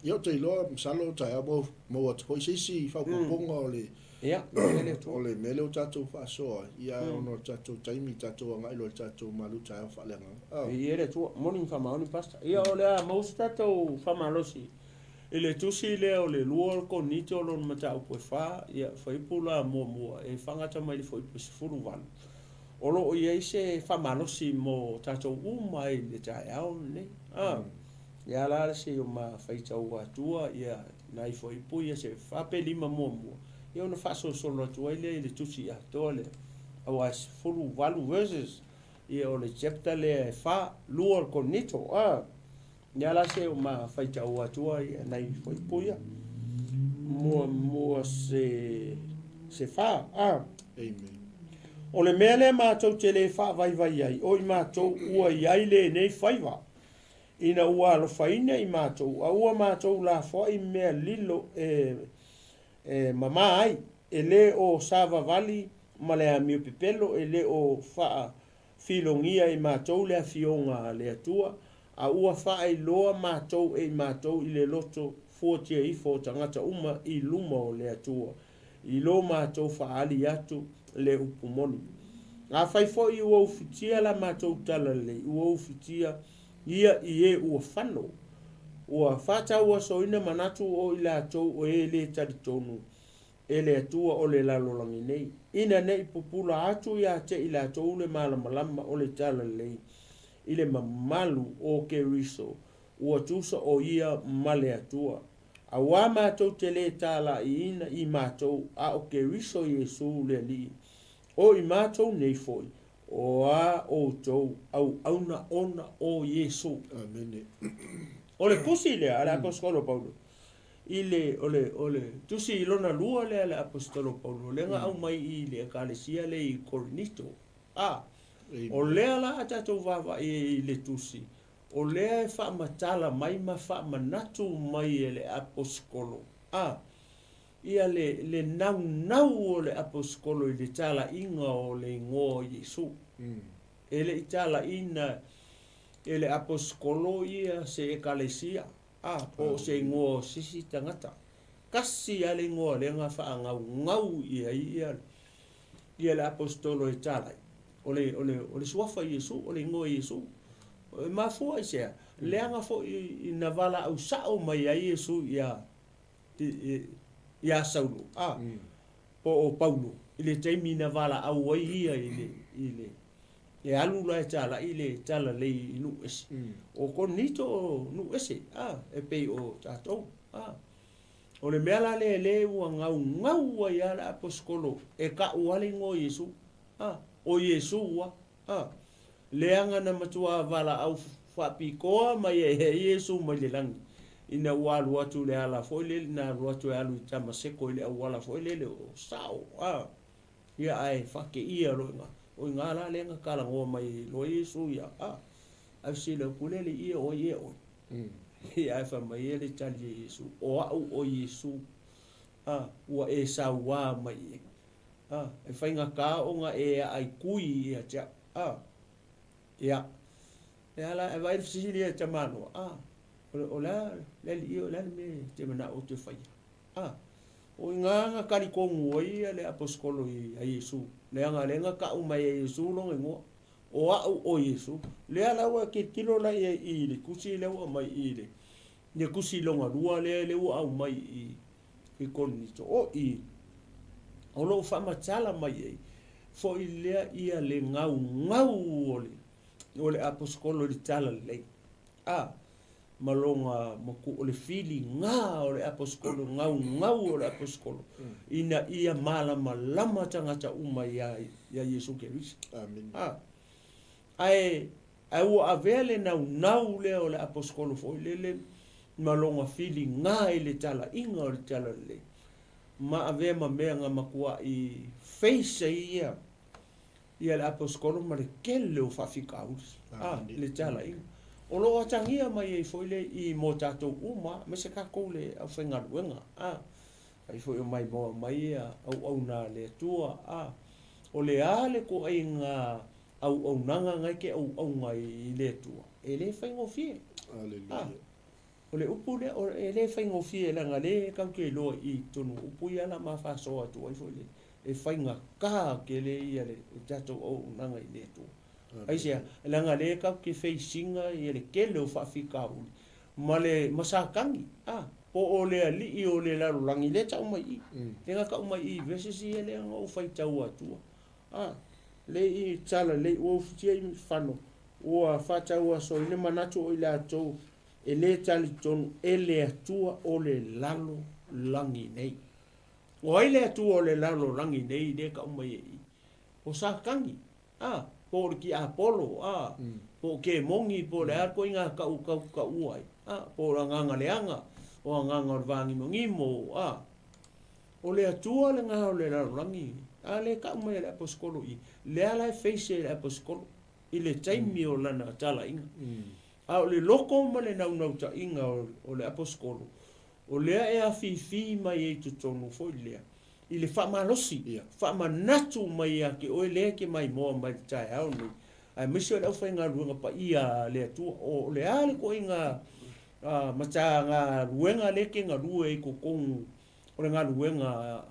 Ia ou te iloa, masalo taeao maua, maua atu foi se isi faaopoopoga o le, Ia, manuia le Atua. o le mea lea ua tatou faasoa ai, ia ona o le tatou taimi, tatou agai loa i le tatou malu taeao faaleagaga. Ah. Viia le Atua. Moni ma faamaoni Pastor. Ia o le a maua se tatou faamalosi i le tusi lea o le lua o le Korinito lona mataupu e fa, ia fuaiupu la muamua e faagata mai i le fuaiupu e 18. O lo o i ai se faamalosi mo tatou uma i le taeao lenei. Ah. Ia la se o ma faitau atua ia nai fuaiupu ia se fa pe lima muamua, ia ona faasolosolo atu ai lea i le tusi atoa lea, aua e 18 verses ia o le chapter lea e fa, lua o le Korinito, a. Ia la se o ma faitau atua ia nai fuaiupu ia muamua se se fa, a. Amen. O le mea lea matou te le faavaivai ai, o i matou ua i ai lenei faiva, Ina ua alofaina i matou, a ua matou lafoai mea lilo e e mamā ai, e le o savavali ma le amio pepelo, e le o faafilogia e matou le afioga a le Atua, a ua faailoa matou e i matou i le loto fuatia ifo o tagata uma i luma o le Atua, i lo matou faaali atu le upu moni. Afai foi ua ufitia la matou talalelei, ua ufitia ia i e ua fano, ua faatauasoina manatu o i latou o e le talitonu e le Atua o le lalolagi nei, ina ne i pupula atu ia te i latou le malamalama o le talalelei i le mamalu o Keriso, ua tusa o ia ma le Atua. Auā matou te lē tālaʻiina i matou, a o Keriso Iesu le Alii, o i matou nei foi, o a outou auauna ona o Iesu. Amene. O le tusi lea a le Aposetolo Paulo i le, o le, o le tusi i lona lua lea a le Aposetolo Paulo, lea na aumai i le Ekalesia lea i Korinito. A, o lea la a tatou vaavaai ai i le tusi, O lea e faamatala mai ma faamanatu mai e le Aposetolo a ia le, le naunau o le Aposetolo i le talaiga o le igoa o Iesu. E le i talaina e le Aposetolo ia se Ekalesia a po o se igoa o se isi tagata. Tasi lava le igoa lea na faagaugau i ai ia, ia le Aposetolo e talai, o le, o le, o le suafa Iesu, o le igoa Iesu. E mafua i sea? Leaga foi ina valaau sao mai ai Iesu ia, ia Saulo. A. Po o Paulo i le taimi na valaau ai ia i le, i le, e alu la e talai le talalei i nuu ese. O Korinito o nuu ese, a, e pei o tatou, a. O le mea la lea lea ua gaugau ai lava le aposetolo e ka'u lava le igoa o Iesu, a, o Iesu lava, a. Leaga na matua valaau faapitoa mai ai e Iesu mai le lagi, ina ua alu atu i le ala foi lele, na alu atu e alu i Tamaseko i le auala foi lele o Sao, a. Ia, ae faateia loa i ina. O i ina la lea na talanoa mai ai loa Iesu ia, a. Ae fesili atu le Alii ia, o ai ea oe? Ia, ae fai mai le tali a Iesu, O au o Iesu, a, ua e sauā mai i ai. A, e faigata ona e aai kui ia te au. A, ia, e ala, e vaai le fesili a tamaloa, a, o le a le alii, o le a le mea e te manao ou te faia? A, o i ina na talitonu ai le aposetolo ia Iesu, leaga lea na tau mai e Iesu lona igoa, O au o Iesu. Lea la ua tilotilo la ia i le tusi lea ua aumai i le, le tusi lona lua lea, lea ua aumai i, i Korinito. O i, o lo o faamatala mai ai foi lea ia le gaugau o le, o le aposetolo i le talalelei. A, ma lona matu, o le filiga o le aposetolo, gaugau o le aposetolo, ina ia malamalama tagata uma iā, iā Iesu Keriso. Amene. A, ae, ae ua avea le naunau lea o le aposetolo foi lele ma lona filiga i le talaiga o le talalelei, ma avea ma mea na matuai face ai ia, ia le aposetolo ma le tele o faafitauli, a, le talaiga. O lo o atagia mai ai foi le i mo tatou uma, aemaise tatou le aufaigaluega, a, fai foi o maimoa mai ia auauna a le Atua, a, o le a le ituaiga auaunaga na e te auauna ai i le Atua, e le faigofie. Aleluia. A, o le upu lea, o, e le faigofie leaga le tatou te iloa i totonu o upu ia la ma faasoa atu ai foi le, e faigata tele ia le tatou auaunaga i le Atua. Aisea? Leaga lea tatou te face ina ia le tele o faafitauli ma le ma Satani, a, po o le alii o le lalolagi lea e tau mai i i. Lea na tau mai i i verses ia lea na ou faitau atua. A, lea i tala lei ua ufitia i fano, ua faatauasoina manatu o i latou e le talitonu e le Atua o le lalolagi nei. O ai le Atua o le lalolagi nei lea e tau mai e i? O Satani, a, po o le tiapolo, a, po o kemoni, po o le a le ituaiga tau tau taua ai, a, po o le agaga leaga, o agaga o le vāgimogimo, a. O le Atua lena o le lalolagi, a lea e tau mai e le aposetolo i, lea la e face e le aposetolo i le taimi o lana talaiga. A o le loko ma le naunautaiga o le aposetolo, o lea e afifi mai ai i totonu foi lea, i le faamalosi, faamanatu mai ia te oe lea e te maimoa mai i le taeao lenei, aemaise o le aufaigaluega paia a le Atua. O le a le ituaiga matagaluega lea e te galue ai i totonu o le galuega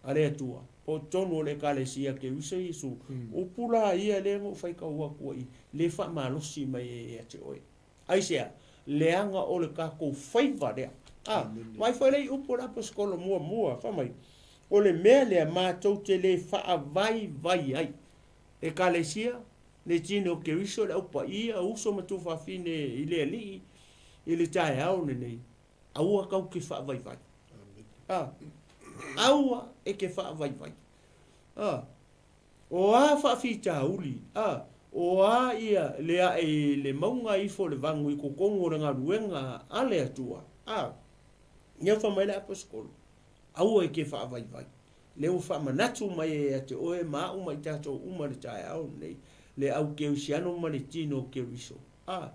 a le Atua, po o totonu o le Ekalesia Keriso Iesu, upu la ia lea na ou faitau atu ai, le faamalosi mai ai ia te oe. Aisea? Leaga o le tatou faiva lea. A, vaai foi lea i upu o le Aposetolo muamua, fai mai, o le mea lea matou te le faavaivai ai. Ekalesia, le tino o Keriso, le Au Paia, uso ma tuafafine i le Alii, i le taeao lenei, aua tatou te faavaivai. A, aua e te faavaivai. A, O a faafitauli, a, o a ia le ae i le mauga ifo le vagu i totonu o le galuega a le Atua, a, ia fai mai le aposetolo, aua e te faavaivai. Lea ua faamanatu mai ai ia te oe ma au ma i tatou uma i le taeao lenei, le au kerisiano ma le tino o Keriso. A,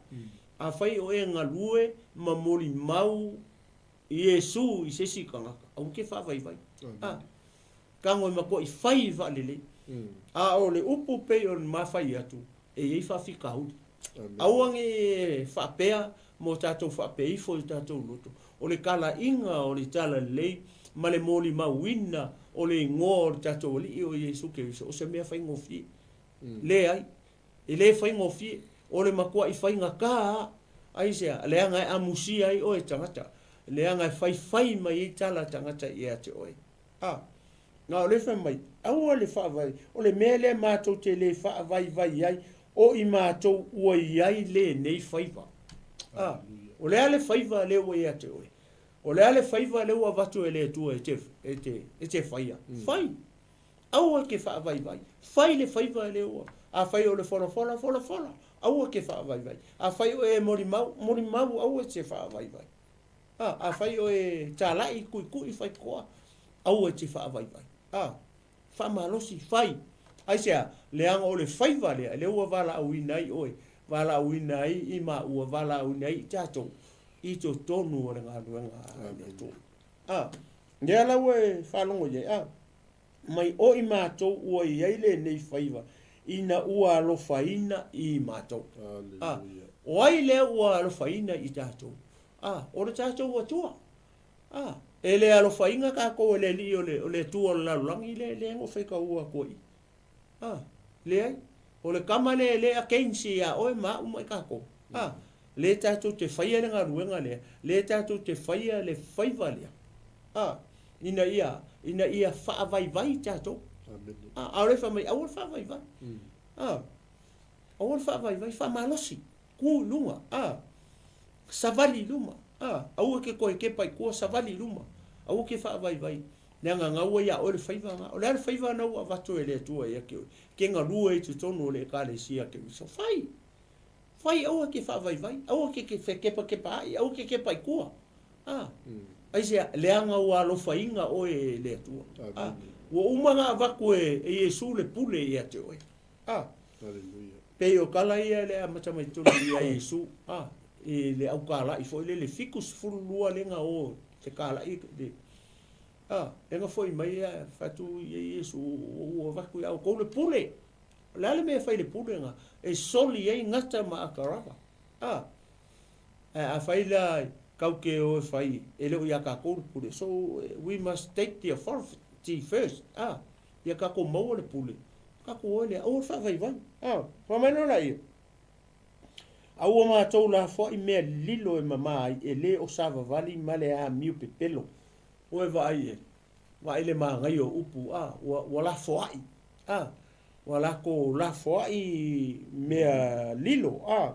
afai o e galue ma molimau Iesu i se isi tagata, aua e te faavaivai. A, Tago e matuai fai faalelei. A o le upu pei ona ma fai atu, e i ai faafitauli. Aua ne i e faapea mo tatou faapea ifo i o tatou loto, o le talaiga o le talalelei ma le molimauina o le igoa o le tatou Alii o Iesu Keriso, o se mea faigofie. Leai, e le faigofie. O le matuai faigata lava. Aisea? Leaga e amusia ai oe e tagata. Leaga e faifai mai ai tala a tagata ia te oe. A. Na o lea fai mai, aua le faavai, o le mea lea matou te le faavaivai ai, o i matou ua i ai lenei faiva. A, o le a le faiva lea ua ia te oe? O le a le faiva lea ua avatu e le Atua e te, e te, e te faia? Fai. Aua e te faavaivai. Fai le faiva lea ua, afai o le folafola, folafola. Aua e te faavaivai. Afai o e molimau, molimau, aua e te faavaivai. A, afai o e talai, tuitui, faitotoa, aua e te faavaivai. A, faamalosi, fai. Aisea? Leaga o le faiva lea, lea ua valaauina ai oe, valaauina ai i maua, valaauina ai i tatou, i totonu o le galuega a le Atua. A, lea la ua e faalogo i ai, a, mai o i matou ua i ai lenei faiva, ina ua alofaina i matou. A, o ai lea ua alofaina i tatou? A, o le tatou Atua. A, e le alofaina tatou e le Alii o le, o le Atua o le lalolagi lea, lea na faitaua atu ai. A, leai. O le tama lea e le against ia oe ma au ma i tatou. A, lea tatou te faia le galuega lea, lea tatou te faia le faiva lea. A, ina ia, ina ia faavaivai tatou. A, a o le fai mai, aua le faavaivai. A, aua le faavaivai, faamalosi, tu i luga. A, savali i luma. A, aua ke toe kepa i tua, savali i luma. Aua ke faavaivai. Leaga na ua ia oe le faiva na. O le a le faiva na ua avatu e le Atua ia te oe? Ke galue i totonu o le Ekalesia Keriso. Fai! Fai aua ke faavaivai, aua ke ke fekepakepaai, aua ke kepa i tua. A, aisea, leaga ua alofaina oe e le Atua. A, ua uma ona avatu e, e Iesu le pule ia te oe. A, pei o tala ia le amata mai tonu ia Iesu, a, i le aukalaʻi foi lele 72 lea na o te kalaʻi le, a, lea na foi mai a fatu ia Iesu, ua avatu ia outou le pule. O le a le mea e fai i le pule na e soli ai gata ma atarava? A, ae afai la kau ke o e fai e le o ia tatou le pule, so we must take the authority first, a, ia tatou maua le pule, tatou o lea, aua le faavaivai. A, fai mai loa laia, A ua matou lafoai mea lilo e mama ai, e le o savavali ma le amio pepelo. Ua e vaai e, vaai le manaia o upu, a, ua, ua lafoai, a, ua latou lafoai mea lilo, a.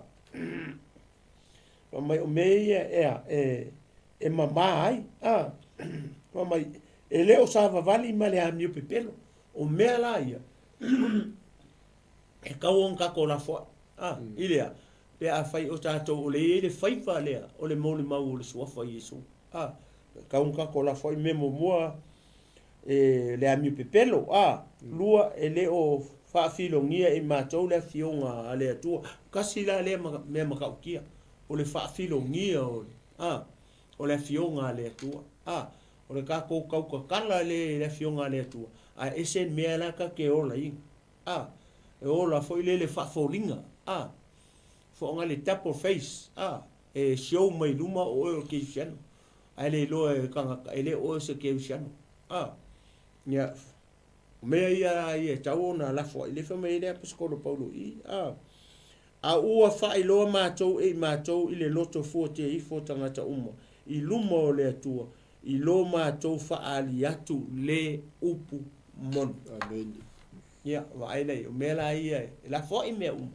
Fai mai o mea ia e a, e, e mama ai, a. Fai mai, e le o savavali ma le amio pepelo. O mea la ia, e tau ona tatou lafoai, a, i lea, pe afai o tatou o le i ai le faiva lea o le molimau o le Suafa o Iesu, a, e tau ona tatou lafoai. Mea muamua, e le amio pepelo, a, lua, e le o faafilogia e matou le Afioga a le Atua. Tasi la lea mea matautia, o le faafilogia o le, a, o le Afioga a le Atua, a, o le tatou tautatala lea i le Afioga a le Atua, ae ese le mea la ta te ola i, a, e ola foi lele faafoliga, a, foaga le double face, a, e show mai luma o oe o le kerisiano, ae le iloa e tagata e le o oe o se kerisiano, a, ia, o mea ia ia e tau ona lafo ai le fai mai ai le Aposetolo Paulo i, a, a ua faailoa matou e i matou i le loto fuatia ifo o tagata uma i luma o le Atua i lo matou faaali atu le upu moni. Amene. Ia, vaai la i, o mea la ia e lafoai mea uma,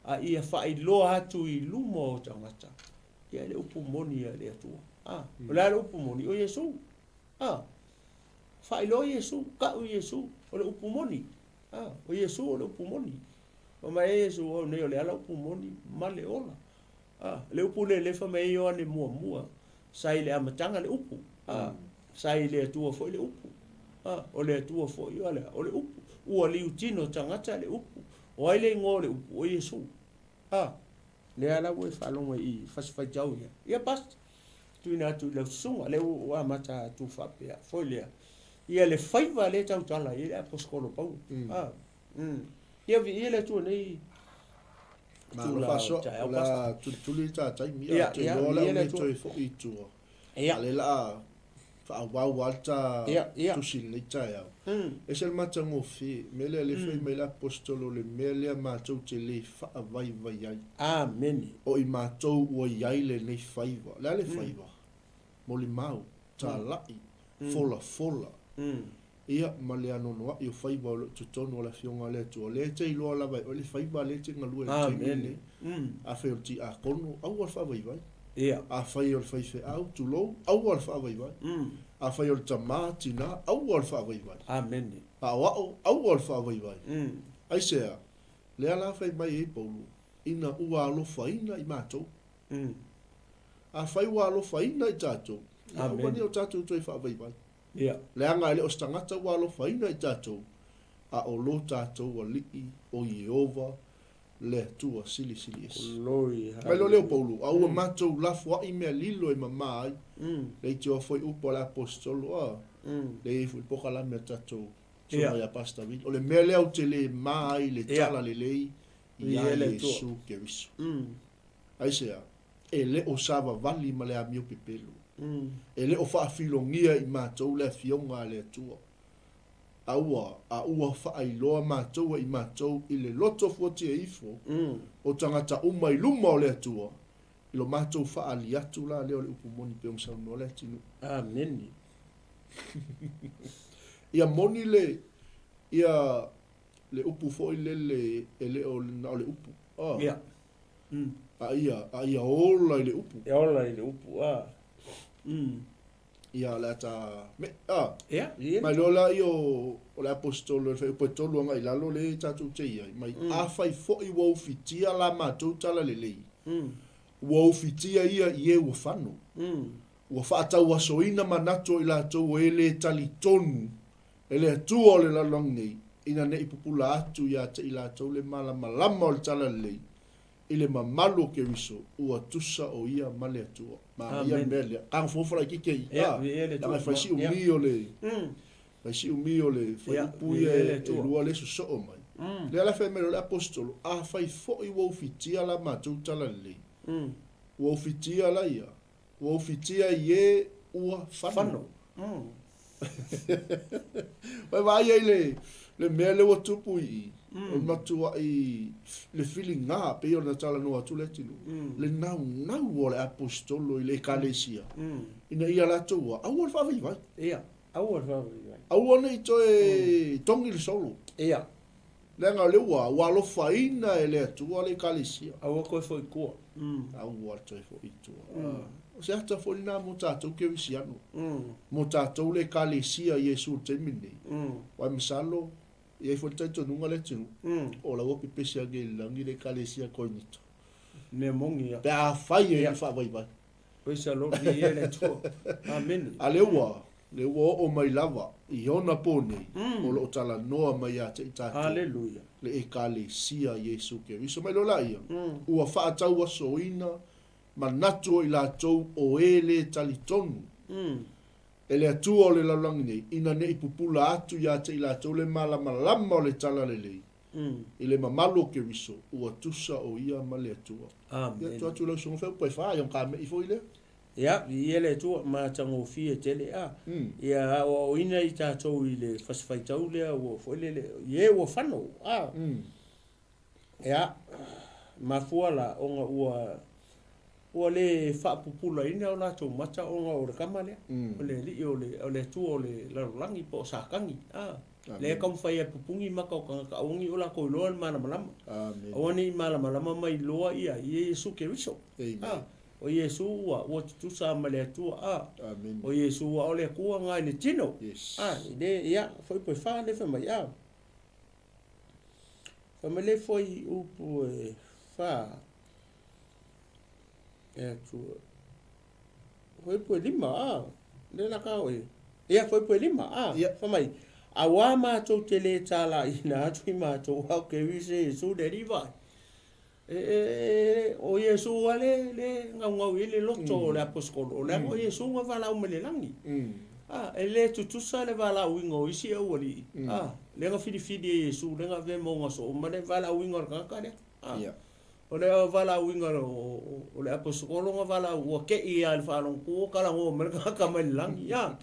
a ia faailoa atu i luma o tagata, ia le upu moni a le Atua. A, o le a le upu moni? O Iesu. A, faailoa Iesu, tau Iesu, o le upu moni. A, o Iesu o le upu moni. Fai mai ai Iesu, o au nei o le ala upu moni ma le ola. A, le upu lea lea fai mai ai Ioane muamua, sa i le amataga le upu, a, sa i le Atua foi le upu, a, o le Atua foi o le, o le upu. Ua liutino tagata le upu. O ai le igoa o le upu? O Iesu. A, lea la ua e faalogo i fasifaitau ia. Ia pastor, tuuina atu i lau susuga, lea ua amata atu faapea foi lea. Ia le faiva lea tautala ai le Aposetolo Paulo. A, Ia viia le Atua nei Malo faasoa, o le a tulituli le ta taimi, a te iloa le au le toe foi i tua. A le la a faaauau lava le ta tusi i lenei taeao. Ese le matagofie, mea lea le fai mai le Aposetolo le mea lea matou te le faavaivai ai. Amene. O i matou ua i ai lenei faiva. O le a le faiva? Molimau, talai, folafola. Ia, ma le anoanoai o faiva o lo o i totonu o le Afioga a le Atua, o lea e te iloa lava e oe le faiva lea e te galue ai i le taimi lenei. Afai o le tiakono, aua le faavaivai. Afai o le faifeau, tulou, aua le faavaivai. Afai o le tama, tina, aua le faavaivai. Aoao, aua le faavaivai. Aisea? Lea la fai mai ai Paulo, ina ua alofaina i matou. Afai ua alofaina i tatou, ia aua ne i o tatou toe faavaivai. Ia. Leaga e le o se tagata ua alofaina i tatou, a o lo tatou Alii o Ieova, le Atua Silisili Ese. Glory, Mai loa lea o Paulo, a ua matou lafoai mea lilo e mama ai, le aitioa foi upu a le Aposetolo, a, le i ai foi pokalame a tatou susuga ia Pastor Willie, o le mea lea ou te le ma ai i le tala lelei ia Iesu Keriso. Aisea? E le o savavali ma le amio pepelo. E le o faafilogia i matou le Afioga a le Atua. A ua, a ua faailoa matou e i matou i le loto fuatia ifo o tagata uma i luma o le Atua, i lo matou faaali atu la lea o le upu moni pei ona saunoa le atinuu. Amene. Ia moni le, ia le upu foi lele e le o na o le upu. A. Ia. A ia, a ia ola i le upu. E ola i le upu, a. Ia, o le a ta, me, a. Ia, ia. Mai loa la ia o, o le aposetolo i le fuaiupu e 3 agai i lalo lea tatou te i ai, mai, Afai foi ua ufitia la matou talalelei, ua ufitia ia i e ua fano, ua faatauasoina manatu o i latou o e le talitonu e le Atua o le lalolagi nei, ina ne i pupula atu ia te i latou le malamalama o le talalelei i le mamalu o Keriso, ua tusa o ia ma le Atua. Manaia le mea lea. Taga fofola itiiti ai, a, leaga e fai si umi o le, fai si umi o le fuaiupu ia e lua lea e sosoo mai. Lea la fai mai loa le Aposetolo, Afai foi ua ufitia la matou talalelei, ua ufitia la ia, Ua ufitia i e ua fano. Ua e vaai ai le, le mea lea ua tupu i i, o le matuai le filiga, pei ona talanoa atu le atunuu, le naunau o le aposetolo i le ekalesia, ina ia latou aua le faavaivai. Ia, aua le faavaivai. Aua ne i toe togi le solo. Ia. Leaga o lea ua, ua alofaina e le Atua le Ekalesia. Aua toe foi i tua. Aua toe foi i tua. O se ata foi lena mo tatou kerisiano. Mo tatou le Ekalesia i Iesu i le taimi lenei. Aua masalo, e i ai foi le talitonuga le atunuu, o la ua pepesi ane i le lagi le Ekalesia Korinito. Mea moni ia. Pe afai e i ai ni faavaivai. Praise the Lord, viia le Atua. Amene. A lea ua, lea ua oo mai lava i ona po nei, o lo o talanoa mai ia te i tatou. Haleluia. Le Ekalesia Iesu Keriso. Mai loa laia, ua faatauasoina manatu o i latou o e le talitonu e le Atua o le lalolagi nei, ina ne i pupula atu ia te i latou le malamalama o le talalelei. I le mamalu o Keriso, ua tusa o ia ma le Atua. Amene. Ia, tuu atu i lau susuga Feupu e fa, ia ona kamei foi lea. Ia, viia le Atua, matagofie tele, a. Ia aoaoina i tatou i le fasifaitau lea ua foi lele, ie ua fano, a. Ia, mafua la ona ua Ua le faapupulaina o latou mata ona o le kama lea, o le alii o le, o le atua o le lalolagi po o Satani, a. Lea e taumafai e pupuni mata o tagata aua ne i o latou iloa le malamalama. Aua ne i malamalama mai loa ia Iesu Keriso, a. O Iesu ua, ua tutusa ma le Atua, a. O Iesu ua o le Atua na i le tino, a. E le, ia, foi pe fa le fai mai, a. Fai mai le foi upu e fa. E atu fuaiupu e lima, a, lea la ka oe. Ia, fuaiupu e lima, a, Ia. fai mai, Auā matou te lē tālaʻina atu i matou ao Keriso Iesu le Alii vaai. E, e, e, o Iesu lava le, le gaugau i ai le loto o le aposetolo, o leaga o Iesu na valaau mai le lagi. A, e le tutusa le valaauina o isi aualii, a, lea na filifili e Iesu, lea na avea ma ona soo ma le valaauina o le tagata lea. A. Ia. O le valaauina o le aposetolo na valaau, ua tei lava i le faalogo ua talanoa mai le tagata mai le lagi. Ia,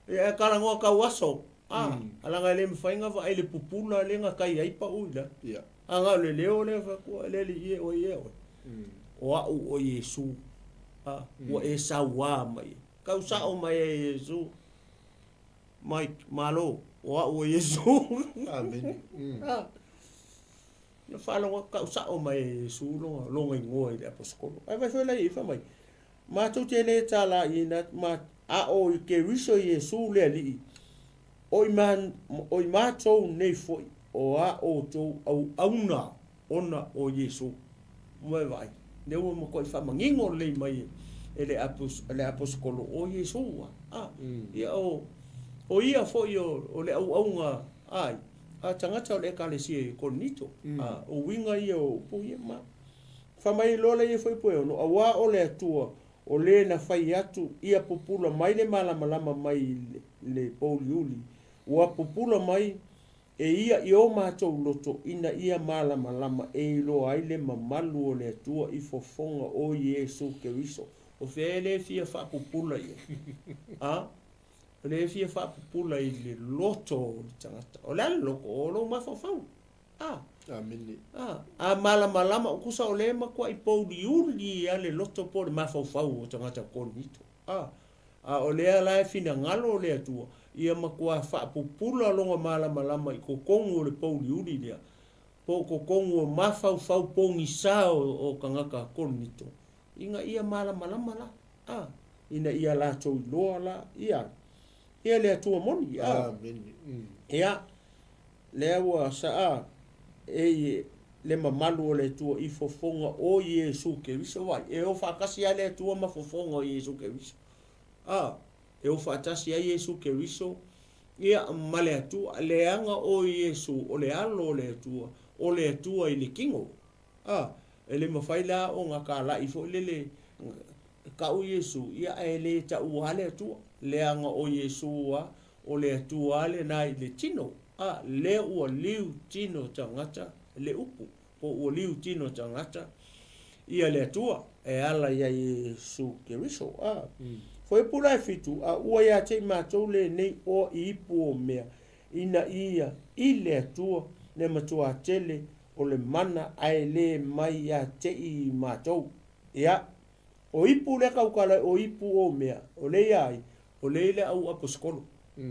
e talanoa tau aso, a, leaga e le mafai ona vaai i le pupula lea na tai ai pau i lalo. Ia. A na o le leo lea fai atu, e le alii e, oi e oe, o au o Iesu, a, ua e sauā mai. Tau sao mai e Iesu. Mike, Malo, o a'u o Iesu. Amene. A, na faalogo atu, tau sa'o mai e Iesu lona, lona igoa i le aposetolo. Ae vaai foi la i ai, fai mai, Matou te lē talaiina ma, a o i Keriso Iesu le Alii, o i ma, o i matou nei foi o a outou auauna ona o Iesu. Ua e vaai, lea ua matuai faamanino lelei mai e le le aposetolo o Iesu, a, ia o, o ia foi o, o le auauna a ai? A tagata o le Ekalesia i Korinito. A, o uiga ia o upu ia ma. Fai mai loa lea foi po e ono, auā o le Atua, o le na fai atu ia pupula mai le malamalama mai le pouliuli, ua pupula mai e ia i o matou loto ina ia malamalama e iloa ai le mamalu o le Atua i fofoga o Iesu Keriso. O fea e le fia faapupula i ai? A, o lea e fia faapupula i le loto o le tagata. O le a le loto? O lou mafaufau. A. Amene. A, a malamalama, o tusa o lea e matuai pouliuli a le loto po o le mafaufau o tagata Korinito. A, a o lea la e finagalo le Atua, ia matuā faapupula lona malamalama i totonu o le pouliuli lea, po o totonu o mafaufau pogisa o, o tagata Korinito, ina ia malamalama la, a, ina ia latou iloa la, ia, ia le Atua moni. A. Amene. Ia, lea ua saa e le mamalu o le Atua i fofoga o Iesu Keriso. Vaai, e o faatasi lava le Atua ma fofoga o Iesu Keriso. A, e o faatasi ai Iesu Keriso, ia, ma le Atua. Leaga o Iesu o le Alo o le Atua, o le Atua i le tino. A, e le mafai la ona talai foi lele, tau Iesu, ia ae le taua lava le Atua. Leaga o Iesu lava, o le Atua lava lena i le tino. A, lea ua liu tino tagata le upu, po ua liu tino tagata ia le Atua e ala iā Iesu Keriso. A, fuaiupu la e fitu, a ua ia te i matou lenei oa i ipu o mea, ina ia i le Atua le matuā tele o le mana ae le mai ia te i matou. Ia, o ipu lea tautala o ipu o mea, o lea ia ai, o lea i le au aposetolo.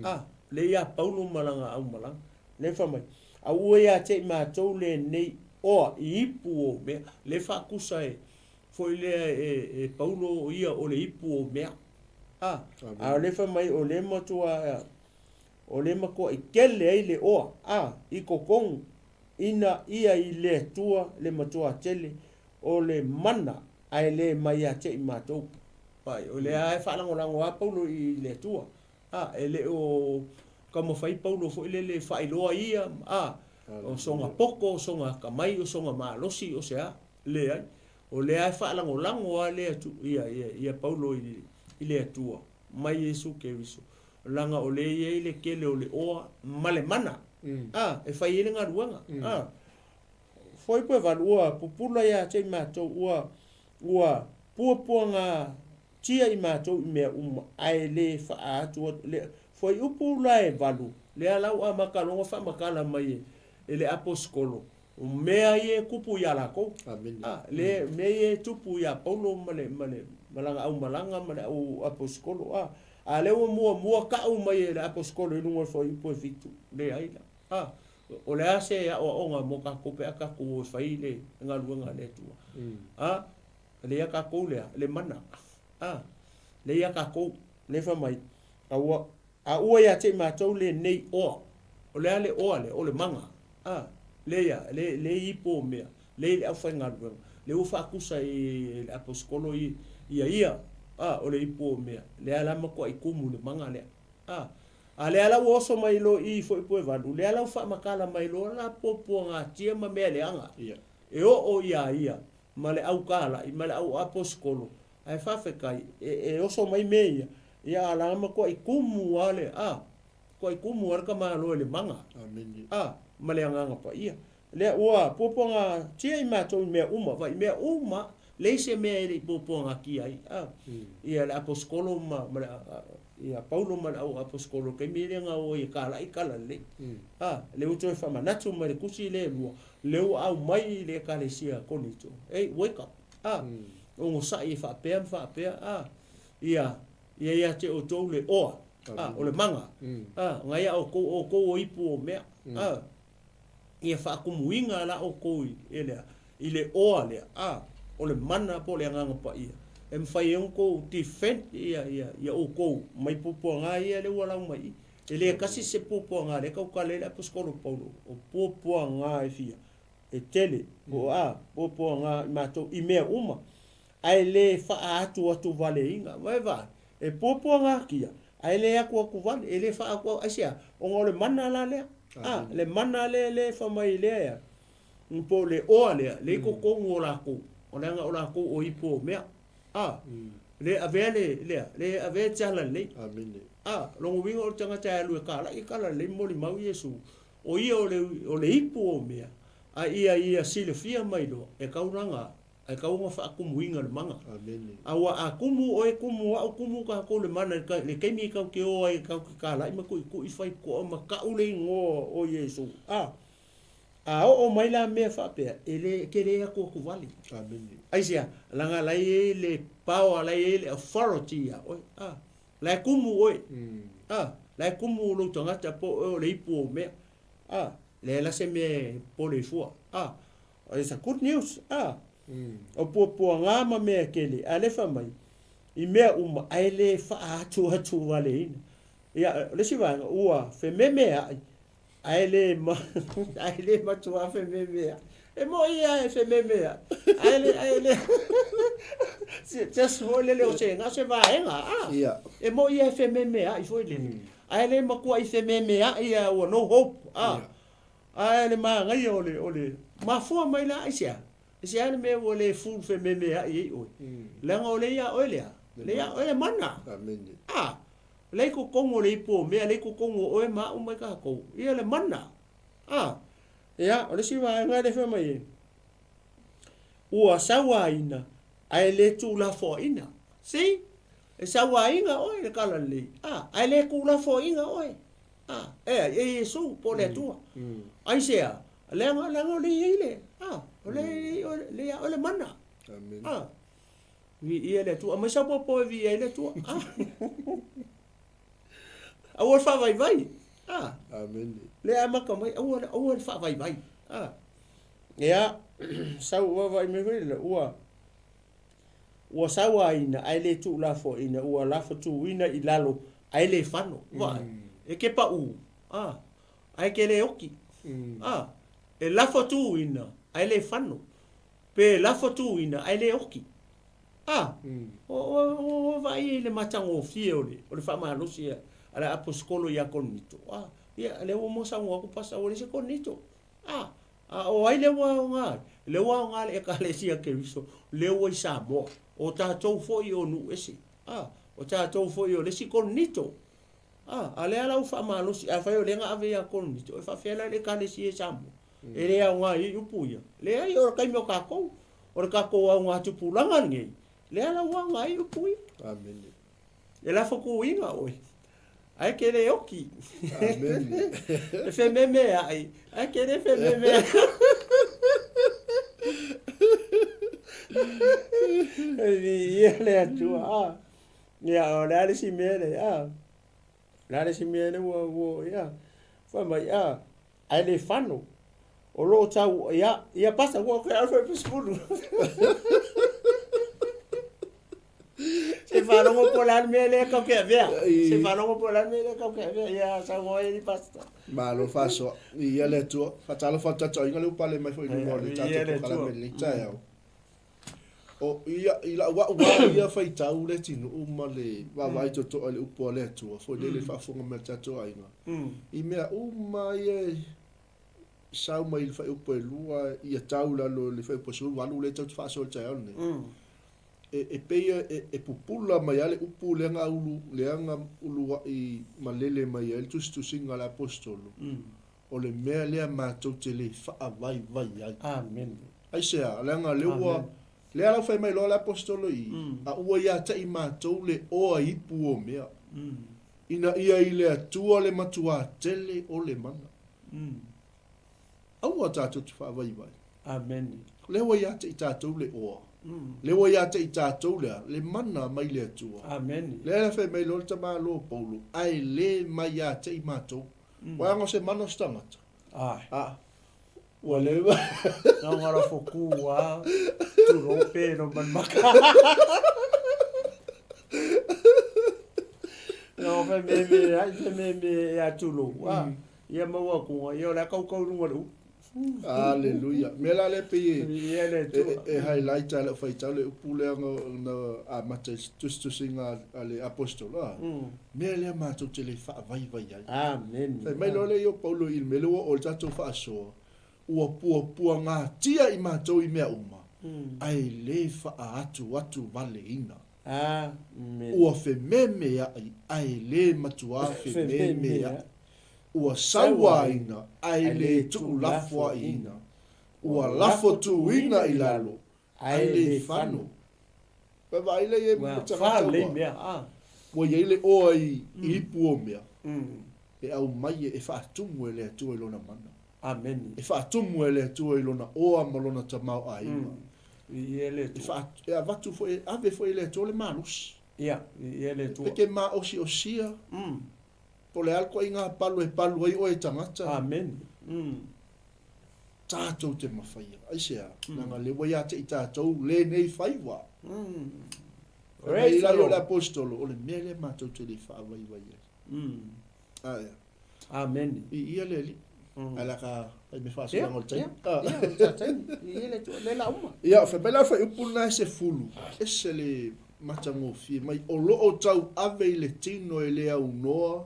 A, lea ia Paulo ma lana aumalaga. Lea fai mai, a ua ia te i matou lenei oa i ipu o mea. Lea faatusa e, foi lea e, e Paulo o ia o le ipu o mea. A, a o lea fai mai o lea matua, o lea matuai tele ai le oa, a, i totonu ina ia i le Atua le matuā tele o le mana ae le mai ia te i matou. Vaai, o lea lava e faalagolago lava Paulo i le Atua, a, e le o taumafai Paulo foi lele e faailoa ia, a, o sona poto, o sona atamai, o sona malosi, o se a, leai. O lea lava e faalagolago lava le Atua, ia, ia, ia Paulo i, i le Atua, mai Iesu Keriso. Leaga o lea e i ai le tele o le oa ma le mana, a, e fai ai le galuega, a. Foi pe valu ua pupula ia te i matou, ua, ua puapuagatia i matou i mea uma, ae le faa atu atu, le, foi upu la e valu, lea la ua amata loa ona faamatala mai e, e le aposetolo, o mea ia e tupu ia lakou. A, le, mea ia e tupu ia Paulo ma le, ma le, ma lana aumalaga ma le au aposetolo, a. A lea ua muamua tau mai e le aposetolo i luga o le fuaiupu e fitu, leai la. A, o le a se aoaoga mo tatou pe a tatou o e fai le galuega a le Atua? A, lea ia tatou lea, le mana. A, lea ia tatou, lea fai mai, a ua, a ua ia te i matou lenei oa. O le a le oa lea? O le maga. A, lea ia, le, le ipo o mea, lea i le aufaigaluega, lea ua faatusa e le aposetolo i, ia ia, a, o le ipu o mea, lea la matuai tumu le maga lea. A, a lea la ua oso mai loa i i foi Puevalu, lea la ua faamatala mai loa la puapuagatia ma mea leaga, e oo ia ia ma le au tāla'i ma le au aposetolo, ae faafetai, e, e oso mai mea ia, ia a la matuai tumu lava le, a, matuai tumu lava le tamaloa i le maga, a, ma le Agaga Paia. Lea ua puapuagatia i matou i mea uma, vaai, mea uma, leai se mea e le i puapuagatia ai, a, ia le aposetolo ma, ma le, ia Paulo ma le au aposetolo i le taimi lea na o ai e talai tala lelei. A, lea ua toe faamanatu mai le tusi lea e lua, lea ua aumai i le Ekalesia Korinito, hey, wake up, a, onosai e faapea ma faapea, a, ia, ia ia te outou le oa. A, o le maga. A, gaia oukou, o oukou o ipu o mea. A, ia faakumuina la oukou i, e lea, i le oa lea, a, o le mana po o le Agaga Paia, e mafai ai ona outou defend ia, ia, ia oukou mai puapuaga ia lea ua lau mai i. E le tasi se puapuaga lea e tautala ai le Aposetolo Paulo, o puapuaga e fia, e tele, po o a, puapuaga i matou i mea uma, ae le faaatuatuvaleina. Vaai, vaai, e puapuagatia, ae le atuatuvale, e le faaatu, aisea? Ona o le mana la lea, a, le mana lea, lea e fai mai lea ea, po o le oa lea, lea i totonu o latou, leaga o latou o ipu o mea, a, le avea le, lea, le avea le tala lelei. A, lona uiga o le tagata e alu e kalai e kala lelei molimau Iesu, o ia o le, o le ipu o mea, a ia ia silafia mai loa, e taulaga, ae tau ona faatumuina le mana. A ua a tumu oe, tumu au, tumu tatou le mana i le taimi tatou te o ai tatou te kalai ma tuitui fai toa ma tau le igoa o Iesu. A, a oo mai la mea faapea, e le, e te le atuatu vale. Aisea? Leaga la e i ai le power, la e i ai le authority ia oe. A, la e tumu oe. A, la e tumu lou tagata po o oe o le ipu o mea. A, leai la se mea e pole fua. A, it's a good news. A, o puapuaga ma mea e tele, a le fai mai, i mea uma, ae le faaatuatuwaleina. Ia, o le isi vaega, ua fememeai, ae le, ae le matua fememeai. E moi ia e fememeai, ae le, ae le, just foi lele o se, na o se vaega, a. Ia. E moi ia e fememeai foi lele. Ae le matuai fememeai ia ua no hope, a. Ia. Ae le manaia o le, o le mafua mai la aisea? Aisea le mea ua le full fememeai ai oe? Leaga o lea ia oe lea, lea ia oe le mana. Amene. A, lea i totonu o le ipu o mea, lea i totonu o oe ma au ma i tatou, ia le mana. A, ia, o le isi vaega lea fai mai ai, ua sauaina ae le tuulafoaiina. See? E sauaina oe le tala lelei, a, ae le tuulafoaiina oe. A, e ai, e Iesu, po o le Atua. Aisea? Leaga, leaga o lea e i ai le, a, o lea e i ai, lea ia oe le mana. Amene. A, viia le Atua. Aumai sau popo e viia ai le Atua. A, aua le faavaivai. A, Amene. lea e amata mai, aua, aua le faavaivai. A, ia, sau vaavaai mai foi lea, ua, Ua sauaina ae le tuulafoaiina, ua lafatuina i lalo ae le fano. Vaai, e ke paʻū, a, ae ke le oki. A, e lafatuina ae le fano, pe lafatuina ae le oki. A, ua, ua, ua vaai i le matagofie o le, o le faamalosi a le Aposetolo ia Korinito. A, ia, lea ua uma saunoa atu pasa, ua leai se Korinito. A, a o ai lea ua aoga ai? Lea ua aoga le Ekalesia Keriso, lea ua i Samoa. O tatou foi o nuu ese. A, o tatou foi o le isi Korinito. A, a lea la ua faamalosi, afai o lea na ave ia Korinito, e faafefea la le Ekalesia i Samoa? E le aoga ai i upu ia. Leai, o le taimi o tatou, o le tatou aoga tupulaga lenei, lea la ua aoga ai upu ia. Amene. E lafo tuuina oe, ae ke le oki. Amene. E fememeai, ae ke le fememeai. E viia le Atua. A. Ia, o le a le isi mea lea, a. O le a le isi mea lea ua, ua, ia. Fai mai, a, ae le fano. O lo o tau, ia, ia pasa, ua koe au foi sefulu. Se faalogo po o le a le mea lea kau ke avea. Se faalogo po o le a le mea lea kau ke avea. Ia, saunoa ai ni pasta. Malo faasoa. Ia le Atua. Faatalofa atu tatou aiga lea ua pale mai foi i luga o le tatou polokalame i lenei taeao. O ia, i lau au lava ia faitau le atunuu ma le vaavaai totoa i le upu a le Atua, foi lele i le faafofoga mai a le tatou aiga, i mea uma ia e sau mai i le fuaiupu e 2, ia tau i lalo i le fuaiupu e 18 lea tatou te faasoa i le taeao lenei, e, e pei e, e pupula mai lava le upu lea na ulu, lea na uluai malele mai ai le tusitusiga a le Aposetolo, O le mea lea matou te le faavaivai ai. Amene. Aisea? Leaga lea ua, lea la ua fai mai loa le Aposetolo i, A ua ia te i matou le oa ipu o mea, ina ia i le Atua le matuā tele o le mana. Aua tatou te faavaivai. Amene. Lea ua ia te i tatou le oa. Lea ua ia te i tatou le a? Le mana mai le Atua. Amene. Lea la fai mai loa le tamaloa o Paulo, ae le mai ia te i matou. Ua aga o se mana o se tagata? Ae. A, ua leva. Na o ngara fo ku a, tulou pe no man maka. Na o fai me me, ai fai me me e a tulou. A, ia maua kunga, ia o le a kaukau lunga le upu. Aleluia. Mea la lea pei e, Viia le e, Atua. e highlight a lau faitau le upu lea na, na amata i tusitusiga a le apostolo. A, mea lea matou te le faavaivai ai. Amene. Fai mai loa lea o Paulo i le mea lea ua oo i le tatou faasoa, ua puapuagatia i matou i mea uma, ae le faaatuatuvaleina. Amene. Ua fememeaʻi, ae le matuā fememeaʻi. Ua sauaina, ae le tuulafoaiina. Ua lafotuina i lalo, ae le fano. Ua vaai lea i ai Ua tagata fa lelei ua, mea, a. ua i ai le oa i ipu o mea, e aumai e faatumu e le Atua i Lona mana. Amene. E faatumu e le Atua i Lona oa ma Lona tamaoaiga. Viia le E Atua. faa, e avatu foi, e ave foi e le Atua le malosi. Ia, viia le Atua. E te maosiosia, po o le a le ituaiga palu e palu ai oe e tagata. Amene. Tatou te mafaia. Aisea? Leaga lea ua ia te i tatou lenei faiva. Fai mai Praise i the lalo o Lord. le aposetolo, o le mea lea matou te le faavaivai ai. Ae. Amene. Viia le Alii. Ae la ka fai me faasolaga o le taimi. Ia, o le taimi. Viia le Atua. Le la uma. Ia, fai mai la le fuaiupu lena e 10, ese le matagofie mai, o lo o tauave i le tino e le aunoa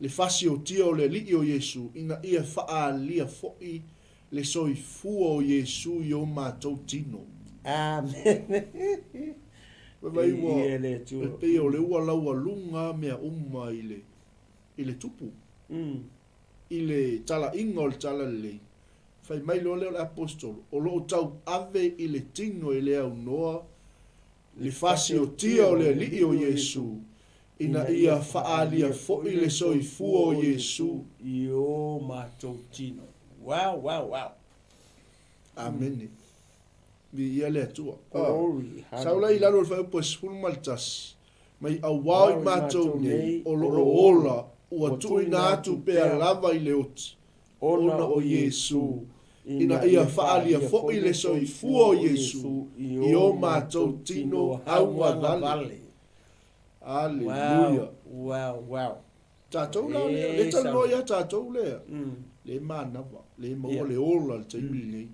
le fasiotia o le Alii o Iesu, ina ia faaalia foi le soifua o Iesu i o matou tino. Amene. Fai mai ua, Viia le Atua. e pei o le ua laualuga mea uma i le, i le tupu, i le talaiga o le talalelei. Fai mai loa lea o le aposetolo, o lo o tauave i le tino e le aunoa le fasiotia o le Alii o Iesu, ina ia faaalia foi le soifua o Iesu i o matou tino. Wow, wow, wow. Amene. Viia le Atua. Glory. Sau la i lalo o le fuaiupu e 11, mai auao i matou nei o lo o ola, ua tuuina atu pea lava i le oti, ona o Iesu, ina ia faaalia foi le soifua o Iesu i o matou tino augavale. Aleluia. Wow, wow. Tatou la lea, le talanoa ia tatou lea, le manava, le maua le ola i le taimi lenei.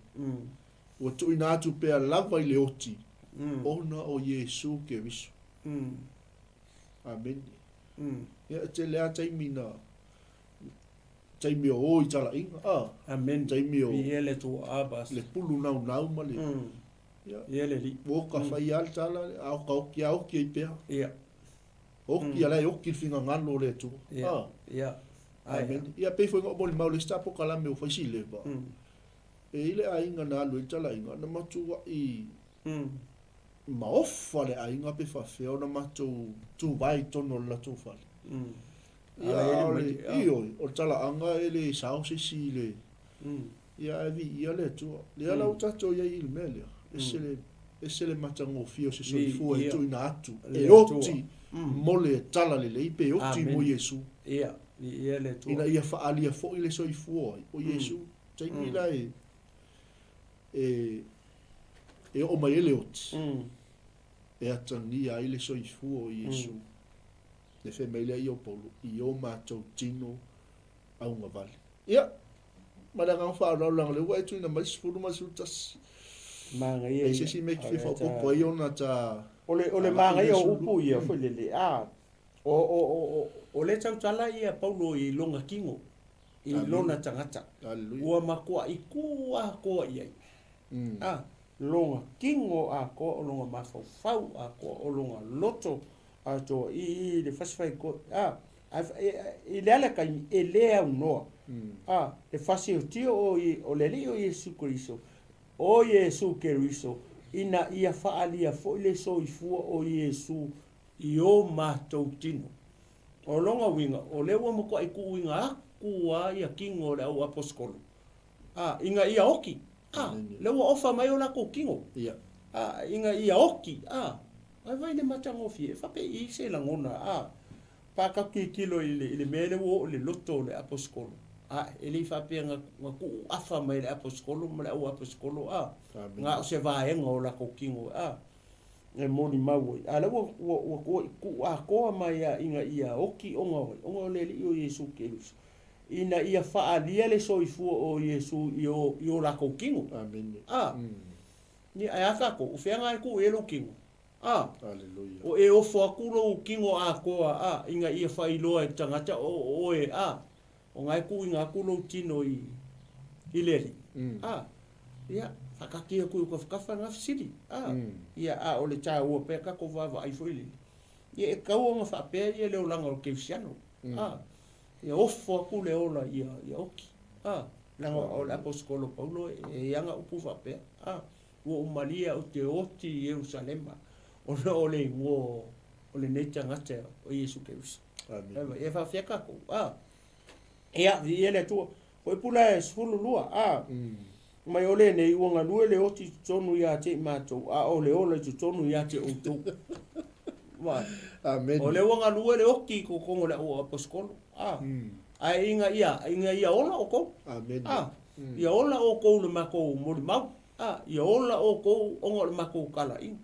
Ua tuuina atu pea lava i le oti, ona o Iesu Keriso. Amene. Ia, e tele lava taimi na, taimi o o i talaiga, a. Amene. Taimi o Viia le Atua, Abas. le pulu naunau ma le, ia, Viia le Alii. ua oka fai lava le tala, a oka oki a oki ai pea. Ia. Oki ala e oki le finagalo o le Atua. Ia. A. Ia. Ai. Amene. Ia, pei foi na ou molimau le isi polokalame o fai sileva. E i le aiga na alu ai le talaiga, na matuai maofa le aiga pe faafefea ona matou tuvae i totonu o le latou fale. Ia, Ala o i le, le mai- ioe, o le talaaga e le sao se isi i le, ia, ae viia le Atua. Lea la ua tatou i ai i le mea lea, ese le, ese le matagofie o se soifua e Viia tuuina atu, le e Atua. oti mo le talalelei pe oti mo Amene. Iesu. Ia, viia le Atua. Ina ia faaalia foi le soifua ai o Iesu. Taimi la e, e, e oo mai ai le oti, e atagia ai le soifua o Iesu. Le fai mai lea i o Paulo, i o matou tino augavale. Ia, ma le agaga faaaloalo leaga o lea ua e tuuina mai le 10 ma le 11. Magaia E se ia. isi mea e te O le fia faaopoopo ai ona ta O le, o le agai magaia le o sulu. upu ia foi lele, a, o, o, o, o, o le tautala ia Paulo i lona tino, i Amene. lona tagata. Aleluia. Ua matuai ku atoa i ai. A, lona tino atoa, o lona mafaufau atoa, o lona loto atoa, i, i le fasifai ko, a, a, e, e, i le ala taimi, e le aunoa. A, le fasiotia o i, o le Alii o Iesu Keriso, o Iesu Keriso, ina ia faaalia foi le soifua o Iesu i o matou tino. O lona uiga, o lea ua matuai tuuina atu a ia tino o le au aposetolo. A, ina ia oti. A, Amene. lea ua ofa mai o latou tino. Ia. A, ina ia oki, a, ae vaai i le matagofie, e faapei i se lagona, a, pa tatou tilotilo i le, i le mea lea ua oo i le loto o le aposetolo, a, e le i faapea na, na tuu afa mai e le aposetolo ma le au aposetolo, a, na o se vaega o latou tino, a, e molimau ai. A o lea ua, ua, ua, ua tuu atoa mai lava ina ia oki ona o ai? Ona o le Alii o Iesu Keriso, ina ia faaalia le soifua o Iesu i o, i o latou tino. Amene. A, Ia, ae a tatou? O fea na e tuu i ai lou tino? A, Aleluia. o e ofo atu lou tino atoa, a, ina ia faailoa e le tagata o oe, a, o na e tuuina atu lou tino i, i le Alii. A, ia, faataatia atu i ou tafatafa lena fesili. A, ia, a o le taua pea tatou vaavaai foi lele. Ia, e tatau ona faapea ia le olaga o le kerisiano. A, ia ofo atu le ola ia, ia oki. A, leaga o le Aposetolo Paulo e i ai ana upu faapea, a, ua ou malie au te oti i Ierusalema ona o le igoa o lenei tagata o Iesu Keriso. Amene. E faafefea tatou? A, ia, viia le Atua. Foi pula e 12, a, mai o lenei ua galue le oti i totonu ia te i matou, a o le ola i totonu ia te outou. Vaai. Amene. O lea ua galue le oti i totonu o le au aposetolo. A, ae ina ia, ina ia ola outou. Amene. A, ia ola outou i le matou molimau. A, ia ola outou ona o le matou talaiga.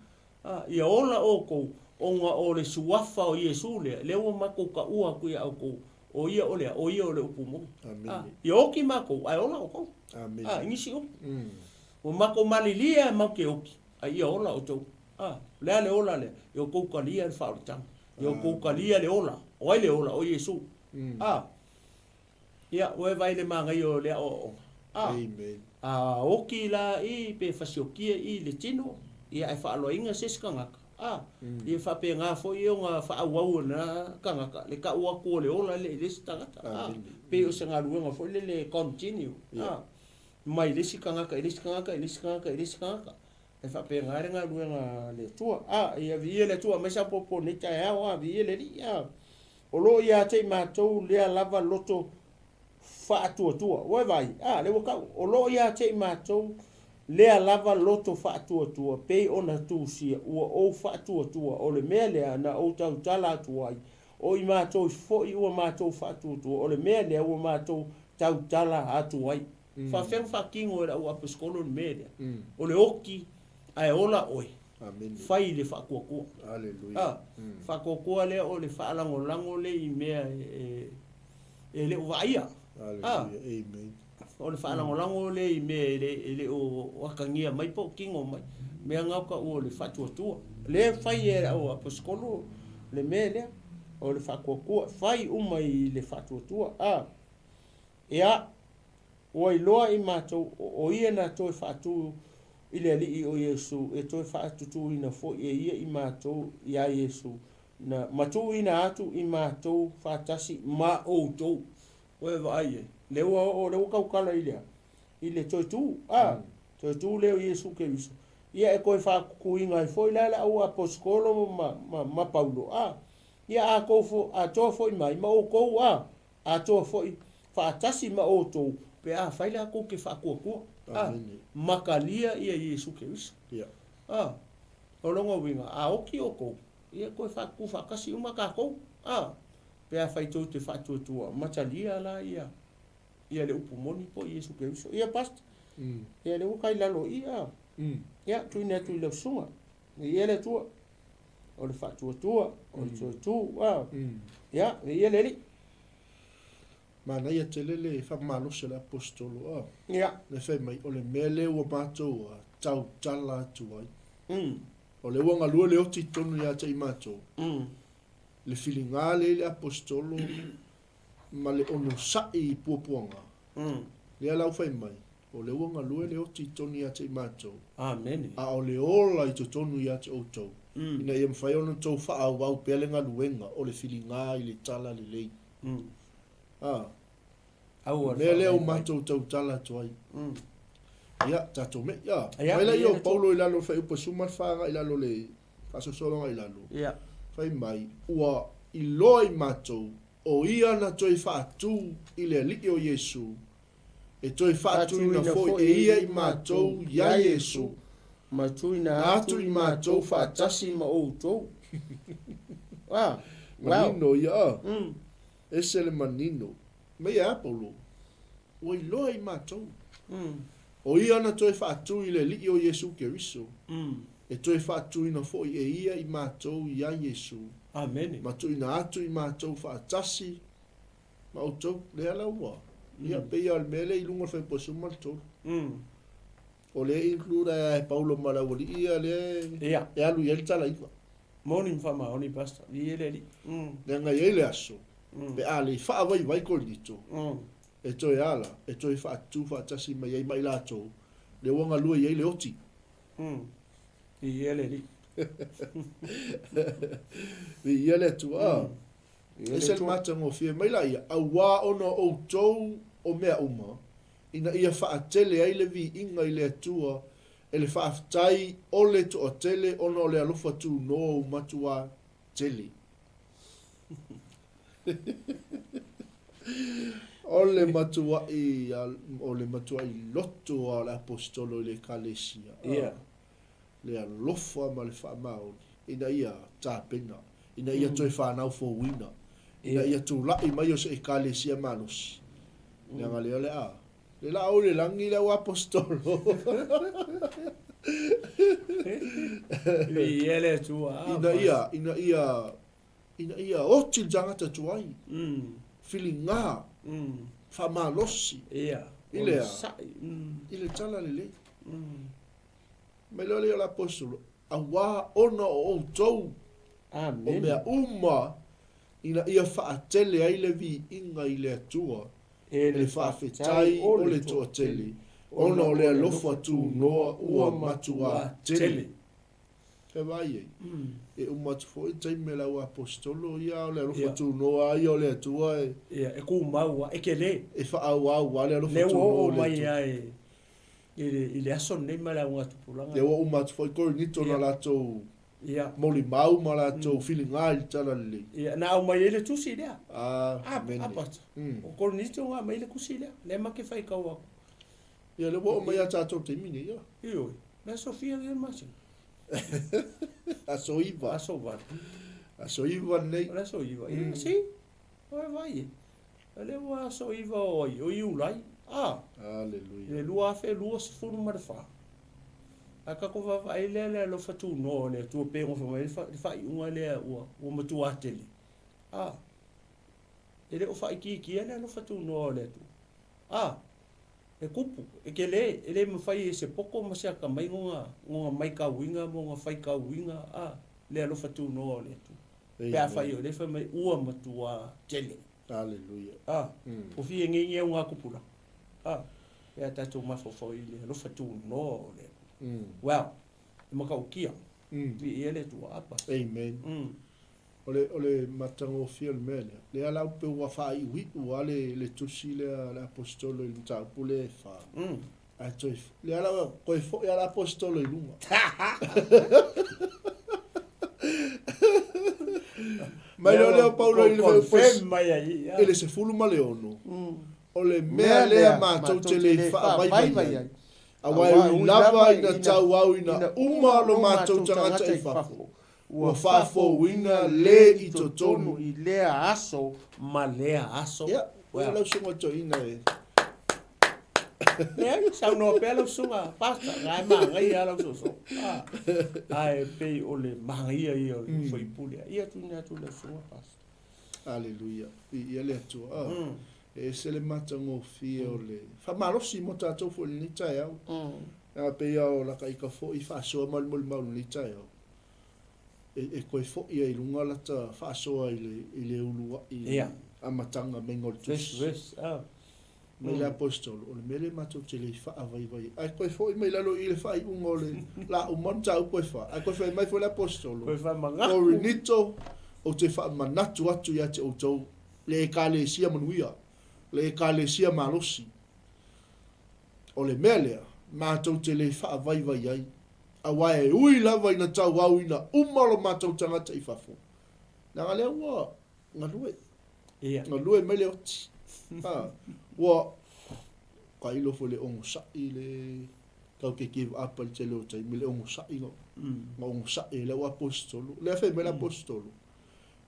A, ia ola outou ona o le suafa o Iesu lea, lea ua matou taua atu ia outou, o ia o le a? O ia o le upu moni. Amene. A, ia oki matou, ae ola outou. Amene. A, i nisi upu. Ua matou malilie matou te oki, ae ia ola outou. A, o le a le ola lea? Ia outou talia le faaolataga. Ia outou talia le ola. O ai le ola? O Iesu. A, ia, ua e vaai i le manaia o le aoaoga. A, Amen. a oki la i pe fasiokia i le tino, ia ae faaloaina se isi tagata. A, ia faapena foi ona faaauau e lena tagata le tau atu o le ola lea i le isi tagata. A, Amen. pei o se galuega foi lele e continue. A, mai le isi tagata i le isi tagata i le isi tagata i le isi tagata. E faapena le galuega a le Atua. A, ia viia le Atua, aumai saopopo nei taeao, a, viia le Alii, a. O lo o ia te i matou lea lava loto faatuatua. Ua e vaai? A, lea ua tau. O lo o ia te i matou lea lava loto faatuatua, pei ona tusia, ua ou faatuatua, o le mea lea na ou tautala atu ai, o i matou foi ua matou faatuatua, o le mea lea ua matou tautala atu ai. Faafefea ona faatino e le au aposetolo le mea lea? O le oti ae ola oe, fai le faatuatua. A, faatuatua lea o le faalagolago lea i mea e le o vaaia. A, o le faalagolago lea i mea e le o atagia mai po o tino mai. Mea na o taua o le faatuatua. Lea e fai e le au aposetolo le mea lea, o le faatuatua. Fai uma i le faatuatua. A, ia, Ua iloa i matou, o ia na toe faatu i le Alii o Iesu, e toe faatutuina foi e ia i matou iā Iesu, na matuuina atu i matou faatasi ma outou. Ua e vaai ai, lea ua oo, lea ua tautala i le a? I le toe tu, a, toe tu lea o Iesu Keriso. Ia e toe faatutuina ai foi la le au aposetolo ma, ma, ma Paulo, a. Ia a tou fo, atoa foi mai ma outou, a. Atoa foi faatasi ma outou pe afai latou te faatuatua, a, makalia ia Iesu Keriso. A, o lona uiga, a oti outou, ia toe faatutu faatasi uma tatou, a, pe afai tou te faatuatua, matalia la ia, ia le upu moni po o Iesu Keriso. Ia, Pastor, ia lea ua kai lalo i i, a, ia, tuuina atu i lau susuga, ia le Atua. O le faatuatua, o le toe tu, a, ia, viia le Alii. Manaia tele le faamalosi o le Aposetolo, a. Ia. Le fai mai, o le mea lea ua matou tautala atu ai. O lea ua galue le oti i totonu ia te i matou. Le filiga lea i le Aposetolo ma le onosai i puapuaga. Lea la ua fai mai, O lea ua galue le oti i totonu ia te i matou. Amene. A o le ola i totonu ia te outou, ina ia mafai ona outou faaauau pea le galuega o le filiga i le tala lelei. A, Aua o le mea lea ua matou tautala atu ai. Ia, tatou mei, a. Ia, Mai laia ia o le Paulo i lalo o le fuaiupu 14 agai i lalo o le faasolosologa i lalo. Ia. Fai mai, ua iloa i matou, o ia na toe faatu i le Alii o Iesu, e toe faatuina foi e ia i matou iā Iesu. Ma tuuina atu i matou faatasi ma outou. Ah, wow. Manino ia, ah. Ese le manino. Mei a Paulo, ua iloa i matou. O ia na toe faatu i le Alii o Iesu Keriso, e toe faatuina foi e ia i matou iā Iesu, Amene. ma tuuina atu i matou faatasi ma outou. Lea la ua, ia, pei lava o le mea lea i luga o le 13. O lea e include ai e Paulo ma le aualii ia lea e alu i ai le tala iva. Moni ma faamaoni, Pastor. Viia le Alii. Leaga e i ai le aso, pe a le faavaivai Korinito, e toe ala, e toe faatu faatasi mai ai ma i latou, lea ua galue i ai le oti. Viia le Alii. Viia le Atua. Ese le matagofie mai laia, auā ona o outou o mea uma, ina ia faatele ai le viiga i le Atua e le faafetai o le toatele ona o le alofa tunoa ua matuā tele. O le matuaʻi, o le matuaʻi loto a o le Aposetolo i le Ekalesia, a, le alofa ma le faamaoni, ina ia tapena, ina ia toe fanau fouina, ina ia tulaʻi mai o se Ekalesia malosi. Leaga lea o le a, le la o i le lagi le au Aposetolo. Viia le Atua. Ina ia, ina ia, ina ia oti le tagata tuai, filiga, faamalosi, i le a, i le tala lelei. Mai loa lea o le Aposetolo, auā ona o outou o mea uma ina ia faatele ai le viiga i le Atua e le faafetai o le toatele, ona o le alofa tunoa ua matuā tele. He vaai ai, e uma atu foi le taimi o le au Aposetolo ia, o le alofa tunoa lava ia o le Atua e. Ia, e tumau lava, e tele. E faaauau lava le alofa tunoa o le Atua. Lea ua oo mai lava i le aso lenei ma le augatupulaga. Lea ua uma atu foi Korinito na latou molimau ma latou filiga i le tala lelei. Ia, na aumai ai le tusi lea. Amene. Apa, o Korinito na aumai ai le tusi lea. Lea ma te faitau atu. Ia, lea ua oo mai ia tatou taimi nei, ia. Ioe, le aso fia lea le masina? Aso 9. Aso 8. Aso 9 lenei. O le aso 9. Ia, si. Oi vai e. O lea ua aso 9 o ai, o Iulai. A. Aleluia. I le 2024. Ae tatou vaavaai lea le alofa tunoa o le Atua pei ona fai mai le faaiuga lea ua ua matuā tele. A. E le o faaitiitia le alofa tunoa o le Atua. A. E tupu, e tele, e le mafai e se poto ma se atamai ona ona maitauina ma ona faitauina a le alofa tunoa o le Atua. Pe afai o lea e fai mai ua matuā tele. Aleluia. A, ua fia nei ni augatupulaga. A, pe a tatou mafaufau i le alofa tunoa o le Atua. Well, e matautia. Viia le Atua. Apa. Amen. O le, o le matagofie o le mea lea, lea la pe ua faaiuiu lava le, le tusi lea a le Aposetolo i le mataupu lea e fa. Ae toe, lea la ua toe foi lava le Aposetolo i luga. Mai loa lea o Paulo i le Confirm mai ai i le 16, o le mea lea matou te le faavaivai ai, aua e ui lava ina tauauina uma lo matou tagata i fafo, ua faafouina le i totonu i lea aso ma lea aso. Ia, o lau susuga toeaina e. Leai, saunoa pea lau susuga Pastor, na e manaia lava lau soosoo. Ae pei o le manaia ia o le faipule. Ia tuuina atu i lau susuga Pastor. Aleluia. Viia le Atua. E ese le matagofie o le faamalosi mo tatou foi i lenei taeao. Ae pei lava o laka ika foi faasoa ma le molimau i lenei taeao. E toe foi ai i luga lata faasoa i le i le uluai amataga maiga o le tusi. Mai le Aposetolo, o le mea lea matou te le faavaivai ai. Ae toe foi mai lalo i le faaiuga o le la uma o mataupu e fa. Ae toe fai mai foi le Aposetolo, Korinito, ou te faamanatu atu ia te outou le Ekalesia manuia, le Ekalesia malosi. O le mea lea, matou te le faavaivai ai, aua e ui lava ina tauauina uma lo matou tagata i fafo, leaga lea ua galue, galue mai le oti. Ua tailo foi le onosai le. Tatou te give up ai le tele o taimi i le onosai na onosai ai le au aposetolo. O lea fai mai le aposetolo,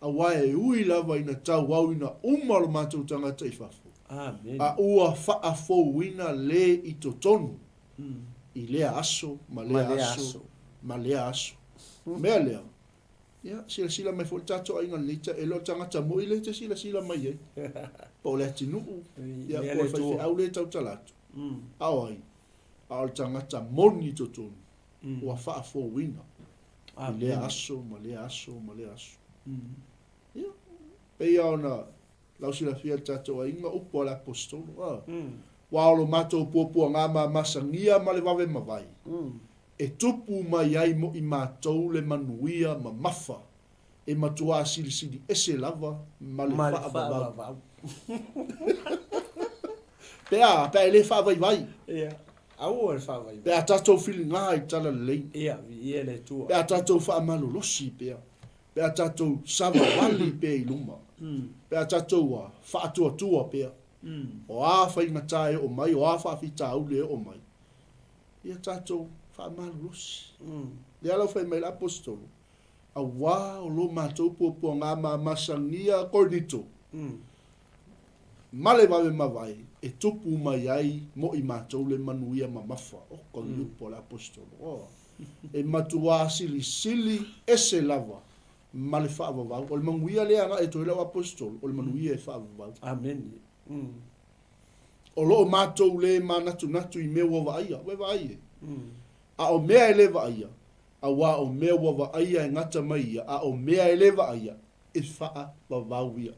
Aua e ui lava ina tauauina uma lo matou tagata i fafo, a ua faafouina le i totonu i lea aso ma lea aso ma lea aso. O le mea lea, ia, silasila mai foi le tatou aiga i lenei taeao, e le o le tagata moi lea e te silasila mai ai, po o le atinuu, ia, po o le faifeau lea e tautala atu. A o ai? A o le tagata moni i totonu, ua faafouina i lea aso ma lea aso ma lea aso. Ia, pei lava ona lausilafia e le tatou aiga upu a le Aposetolo, a, Ua o lo matou puapuaga ma masagia ma le vave mavae, e tupu mai ai mo i matou le manuia mamafa e matuā silisili ese lava ma le faavavau. Pe a, pe a e le faavaivai. Ia, aua le faavaivai. Pe a tatou filigā i talalelei. Ia, viia le Atua. Pe a tatou faamalolosi pea. Pe a tatou savavali pea i luma. Pe a tatou faatuatua pea. O a faigata e oo mai, o a faafitauli e oo mai, ia tatou faamalolosi. Lea la ua fai mai le Aposetolo, Auā o lo matou puapuagā ma masagia Korinito, ma le vave mavae e tupu mai ai mo i matou le manuia mamafa. O ka upu a le Aposetolo. Oh. E matuā silisili ese lava ma le faavavau. O le manuia lea agaʻi atu ai lau Aposetolo, o le manuia e faavavau. Amene. O lo o matou le manatunatu i mea ua vaaia. Ua e vaai e? A o mea e le vaaia, Auā o mea ua vaaia e gata mai ia, a o mea e le vaaia, e faavavau ia.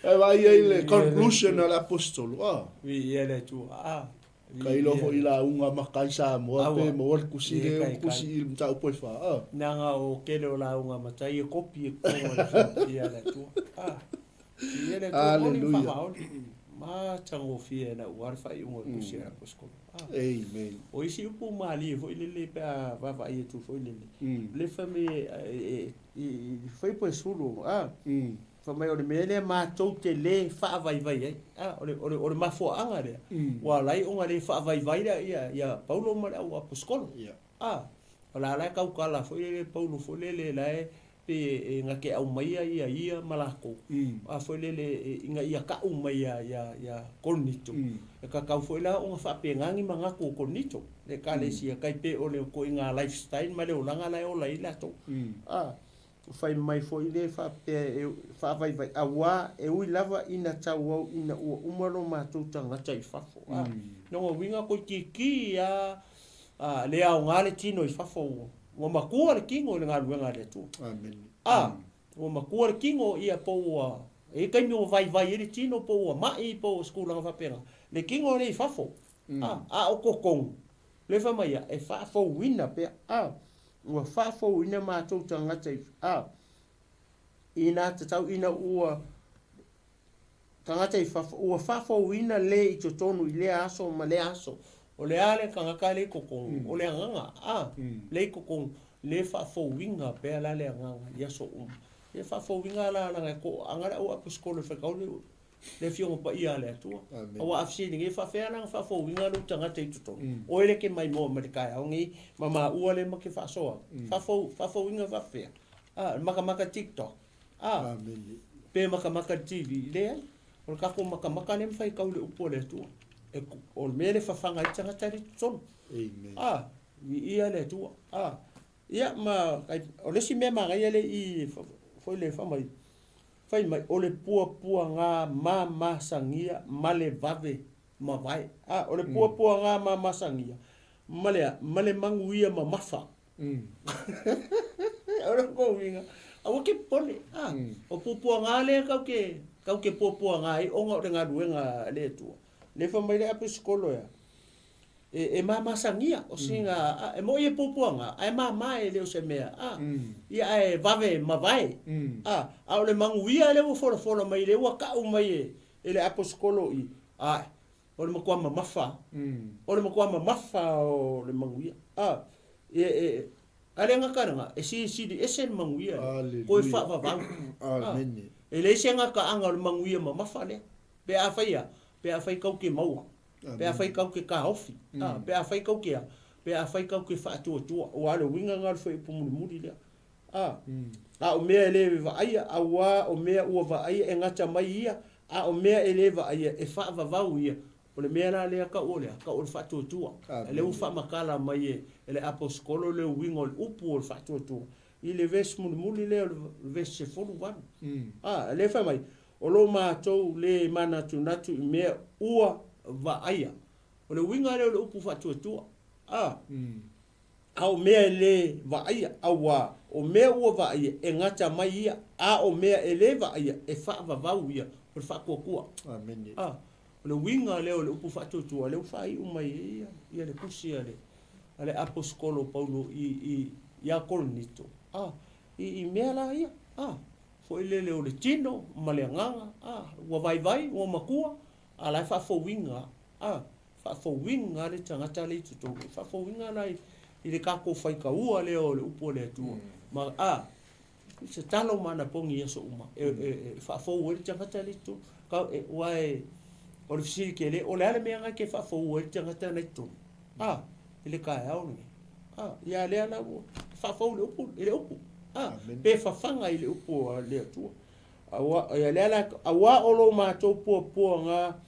E vaai ai le conclusion a le Aposetolo, a. Viia le Atua, a. Ka iloa foi i lauga makai Samoa pe maua le tusi lea ua tusi i le mataupu e fa, a. Leaga o tele o lauga matai e kopi e totonu o le Afioga Viia le Atua, a. Viia le Atua, moni ma faamaoni. Matagofie e lau lava le faaiuga o le tusi a le Aposetolo. A. Amen. O isi upu malie foi lele pe a vaavaai atu foi lele, le fai mai e i Fuaiupu e 16, a. Fai mai o le mea lea matou te le faavaivai ai. A, o le, o le, o le mafuaaga lea, ua ala ai ona le faavaivai lea ia, ia Paulo ma le au aposetolo. A, o la la e tautala foi lele Paulo foi lele la e pe e na te aumaia ia ia ma lakou, a foi lele ina ia ka'u mai ia, ia, ia Korinito. E tatau foi la ona faapena ni manatu o Korinito, le ekalesia, tai pei o le ituaiga lifestyle ma le olaga la e ola ai latou. A. Fai mai foi le faapea e faavaivai, auā e ui lava ina tauau ina ua uma lo matou tagata i fafo. A, lona uiga toeitiiti a le aoga le tino i fafo ua, ua matua le tino i le galuega a le Atua. A, ua matua le tino ia po ua, e i ai taimi ua vaivai ai le tino po ua ma'i po o se tulaga faapena, le tino lea i fafo. A, a o totonu, le fai mai ia, e faafouina pea. A, Ua faafouina matou tagata i a ina tatau ina ua tagata i fafo, ua faafouina le i totonu i lea aso ma lea aso. O le a le tagata le i totonu, o le agaga a le i totonu, le faafouina pea la le agaga i aso uma. Le faafouina la laga e toaaga le au aposetolo e faitau le le Afioga Paia a le Atua. Aua a fesiligia, e faafefea la ona faafouina lou tagata i totonu? Oe lea e te maimoa mai le taeao nei ma maua lea ma te faasoa atu. Faafou, faafouina faafefea? A, le makamaka TikTok? A, pe makamaka le TV? Leai. O le tatou makamaka lea e mafai e tau i le upu a le Atua. E, o le mea lea e fafaga ai le tagata lea i totonu. A, viia le Atua. A, ia ma, o le isi mea manaia lea i i, foi le fai mai, Fai mai, o le puapuagā mamasagia ma le vave mavae. A, o le puapuagā mamasagia ma le a? Ma le manuia mamafa. O le uiga, aua ke popole. A, o puapuagā lea kau ke, kau ke puapuagā ai ona o le galuega a le Atua. Lea fai mai le aposetolo e a? E, e mamasagia, o sina, a, e moʻi e puapuaga, ae mama e le o se mea, a, ia ae vave mavae, a, a o le manuia lea ua folafola mai, lea ua ka'u mai e, e le aposetolo i, ae, o le matua mamafa, o le matua mamafa o le manuia, a, e, e, a le gata lena, e silisili ese le manuia lea, koe faavavau, a, E leai se gataaga o le manuia mamafa lea, pe afai a? Pe afai kau te maua, pe afai kau te taofi, a, pe afai kau te a? Pe afai kau te faatuatua, aua o le uiga lena o le fuaiupu mulimuli lea. A, a o mea e le vaaia, auā o mea ua vaaia e gata mai ia, a o mea e le vaaia e faavavau ia. O le mea la lea tau o le a? Tau o le faatuatua. Lea ua faamatala mai e le Aposetolo le uiga o le upu o le faatuatua i le vesi mulimuli lea o le vesi 18. A, lea e fai mai, O lo matou le manatunatu i mea ua vaaia. O le uiga lea o le upu faatuatua. A, a o mea e le vaaia, auā, o mea ua vaaia e gata mai ia, a o mea e le vaaia e faavavau ia, o le faatuatua. Amene. A, o le uiga lea o le upu faatuatua, lea ua faaiu mai ai ia, ia le tusi a le, a le Aposetolo o Paulo i, i, ia Korinito, a, i, i mea la ia, a, foi lele o le tino ma le agaga, a, ua vaivai, ua matua, a la e faafouina, a. Faafouina le tagata lea i totonu. E faafouina la i le tatou faitaua lea o le upu a le Atua. Ma a, se talo ma anapogi i aso uma e faafou ai le tagata lea i totonu. Ka, e, ua e, o le fesili tele, o le a le mea na e te faafou ai le tagata na i totonu? A, i le taeao lenei. A, ia lea la ua faafou le upu, i le upu. A, pe fafaga i le upu a le Atua. Aua, ia lea la, aua o lo matou puapuaga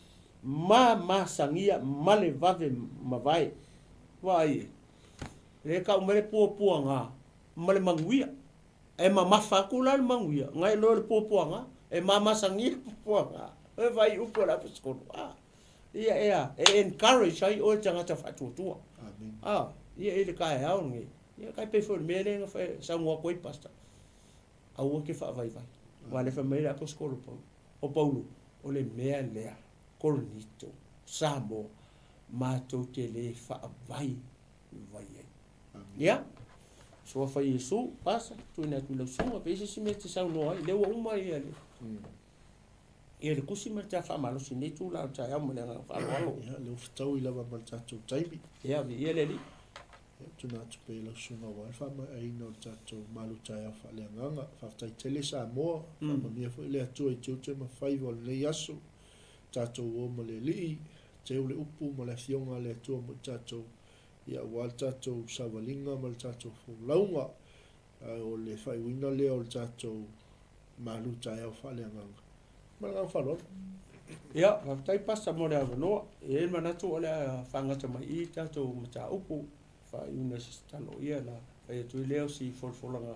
ma masagia ma le vave mavae. Vaai e, le kau mai le puapuaga ma le manuia. E mamafa atu la le manuia, na i lo le puapuaga, e ma masagia le puapuaga. E vai upu a le Aposetolo. Ah, ia ea, e encourage ai oe tagata faatuatua. Amen. Ah, ia i le taeao lenei. Ia kai pei foi le mea lea na fai, saunoa atu ai pastor. Aua ke faavaivai. Aua le fai mai le Aposetolo Paulo. O Paulo, o le mea lea, Korinito, Samoa, matou te le faavaivai ai. Ia, Suafa Iesu, pasa, tuuina atu i lau susuga, pe i ai se isi mea e te saunoa ai, lea ua uma ia le, ia le tusi ma le ta faamalosi i lenei itula o le taeao ma le agaga faaaloalo. Ia, lea ua fetaui lava ma le tatou taimi. Ia, viia le Alii. Ia, tuuina atu pea i lau susuga aua le faamaeaina o le tatou malu taeao faaleagaga. Faafetai tele Samoa, faamanuia foi le Atua i tiute ma faiva o lenei aso. Tatou o ma le Alii, teu le upu ma le Afioga a le Atua mo i tatou, ia aua le tatou savaliga ma le tatou folauga. Ae o le faaiuina lea o le tatou malu taeao faaleagaga. Ma le agaga faaaloalo. Ia, faafetai Pastor mo le avanoa. E i ai le manatu o le a faagata mai i i tatou mataupu faaiuina se tatalo ia na fai atu ai lea o si folafolaga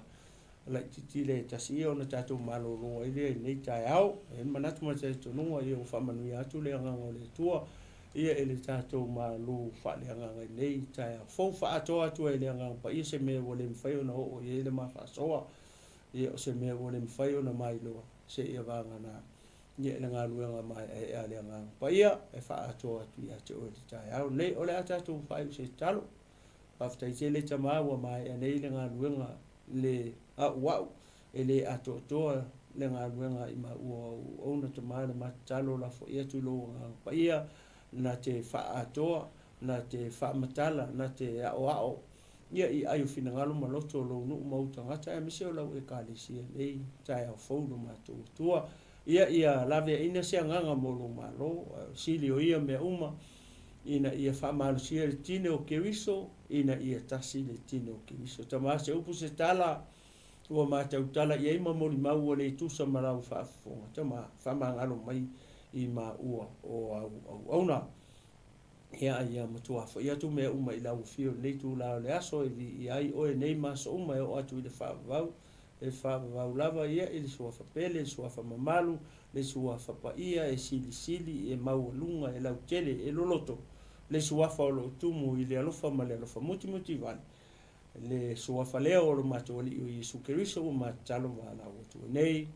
laitiiti lea e tasi ia ona tatou malolo ai lea i lenei taeao. E i ai le manatu ma le talitonuga ia ua faamanuia atu le agaga o le Atua ia i le tatou malu faaleagaga i lenei taeao fou. Faaatoa atu ai e le Agaga Paia se mea ua le mafai ona oo i ai le ma faasoa, ia o se mea ua le mafai ona mailoa seia vagana ia i le galuega maeaea a le Agaga Paia e faaatoa atu ia te oe i le taeao lenei. O le a tatou faaiu se tatalo. Faafetai tele Tama ua maea nei le galuega le auau e le atoatoa le galuega i maua o au auauna Tama le ma tatalo lafoai atu i lou Agaga Paia na te faaatoa na te faamatala na te aoao ia i ai o finagalo ma loto o lou nuu ma ou tagata aemaise o lau Ekalesia i lenei taeao fou lo matou Atua. Ia ia laveaina se agaga mo lou Malo, a o sili o ia mea uma, ina ia faamalosia le tino o Keriso, ina ia tasi le tino o Keriso. Tama se upu se tala ua matautala i ai ma molimau ua le tusa ma lau faafofoga. Tama, faamagalo mai i maua o au auauna. Ia, ia matua foi atu mea uma i lau afio i lenei itula o le aso e viia ai oe nei ma aso uma e oo atu i le faavavau, e faavavau lava ia i le suafa pele, le suafa mamalu, le suafa paia e silisili, e maualuga, e lautele, e loloto, le suafa o lo o tumu i le alofa ma le alofa mutimutivale, le suafa lea o lo matou Alii o Iesu Keriso ua matatalo valaau atu ai nei.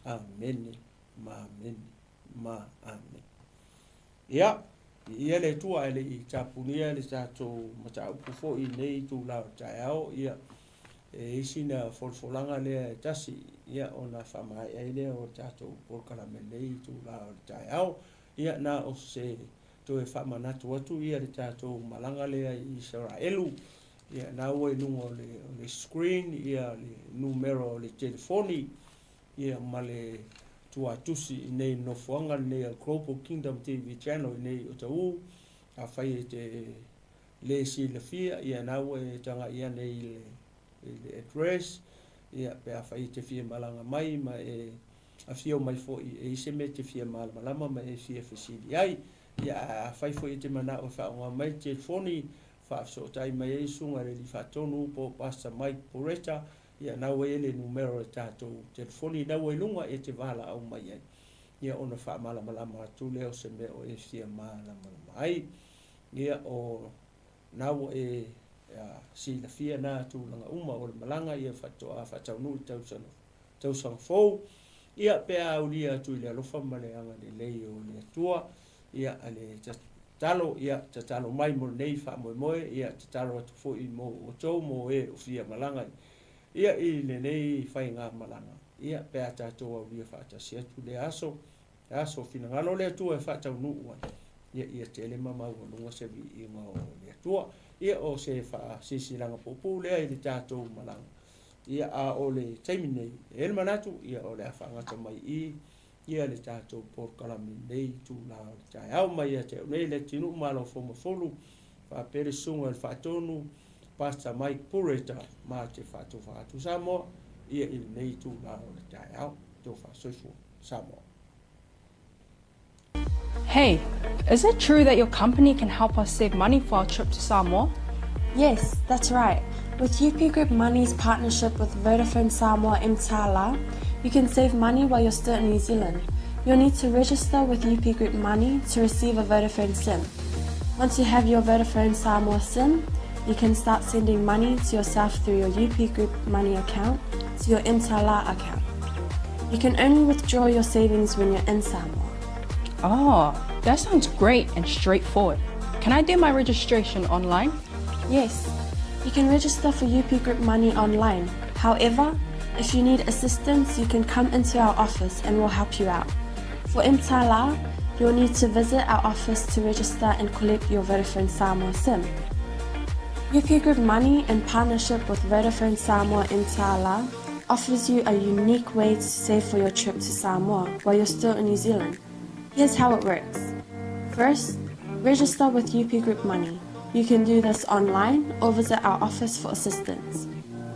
Amene ma amene ma amene. Ia, viia le Atua ae le i tapunia le tatou mataupu foi i lenei itula o le taeao, ia, e i ai sina folafolaga lea e tasi, ia, ona faamaea ai lea o le tatou polokalame i lenei itula o le taeao. Ia, na o se toe faamanatu atu ia le tatou malaga lea i Isaraelu. Ia, na ua i luga o le, o le screen, ia, le numera o le telefoni, ia, ma le. tuatusi i nei nofoaga lenei a le Global Kingdom TV Channel i nei Otahuhu. Afai e te le silafia, ia na ua e tagai ane i le, i le address, ia pe afai e te fia malaga mai ma e afio mai foi e i se mea e te fia malamalama ma e fia fesili ai. Ia ae afai foi e te manao e faaaoga mai le telefoni, faafesootai mai ai Susuga i le Alii Faatonu po o Pastor Mike Poreta, ia na ua i ai le numera o le tatou telefoni na ua i luga e te valaau mai ai. Ia ona faamalamalama atu lea o se mea o e fia malamalama ai. Ia o na ua e silafia na tulaga uma o le malaga ia faatoa faataunuu i le tausaga tausaga fou, ia pe a aulia atu i le alofa ma le agalelei o le Atua, ia a le tatalo, ia tatalo mai mo lenei faamoemoe, ia tatalo atu foi mo outou mo e o fia malaga ia i lenei faigamalaga, ia pe a tatou aulia faatasi atu lea aso, le aso finagalo o le Atua e faataunuu ai, ia ia tele ma maualuga se viiga o le Atua. Ia o se faasilasilaga puupuu lea i le tatou malaga. Ia, a o le taimi nei, e i ai le manatu, ia, o le a faagata mai i i, ia, le tatou polokalame i lenei itula o le taeao mai ia te au nei, Leatinuu Malofoumafulu, faapea le Susuga i le Faatonu, Pastor Mike Pureta, ma te faatofa atu Samoa, ia, i lenei itula o le taeao. Tofa soifua. Samoa. Hey, is it true that your company can help us save money for our trip to Samoa? Yes, that's right. With UP Group Money's partnership with Vodafone Samoa Mtala, you can save money while you're still in New Zealand. You'll need to register with UP Group Money to receive a Vodafone SIM. Once you have your Vodafone Samoa SIM, you can start sending money to yourself through your UP Group Money account to your Mtala account. You can only withdraw your savings when you're in Samoa. Oh, that sounds great and straightforward. Can I do my registration online? Yes, you can register for UP Group Money online. However, if you need assistance, you can come into our office and we'll help you out. For Mtala, you'll need to visit our office to register and collect your Vodafone Samoa SIM. UP Group Money, in partnership with Vodafone Samoa Mtala, offers you a unique way to save for your trip to Samoa while you're still in New Zealand. Here's how it works. First, register with UP Group Money. You can do this online or visit our office for assistance.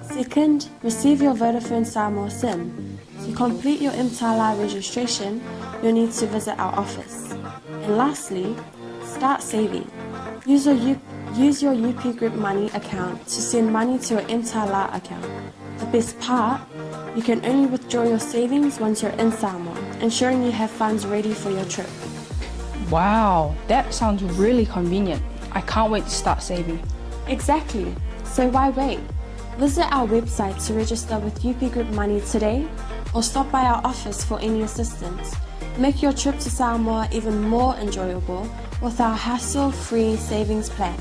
Second, receive your Vodafone Samoa SIM. To complete your Mtala registration, you'll need to visit our office. And lastly, start saving. Use your, U- use your UP Group Money account to send money to your Mtala account. The best part, you can only withdraw your savings once you're in Samoa, ensuring you have funds ready for your trip. Wow, that sounds really convenient. I can't wait to start saving. Exactly. So why wait? Visit our website to register with UP Group Money today or stop by our office for any assistance. Make your trip to Samoa even more enjoyable with our hassle-free savings plan.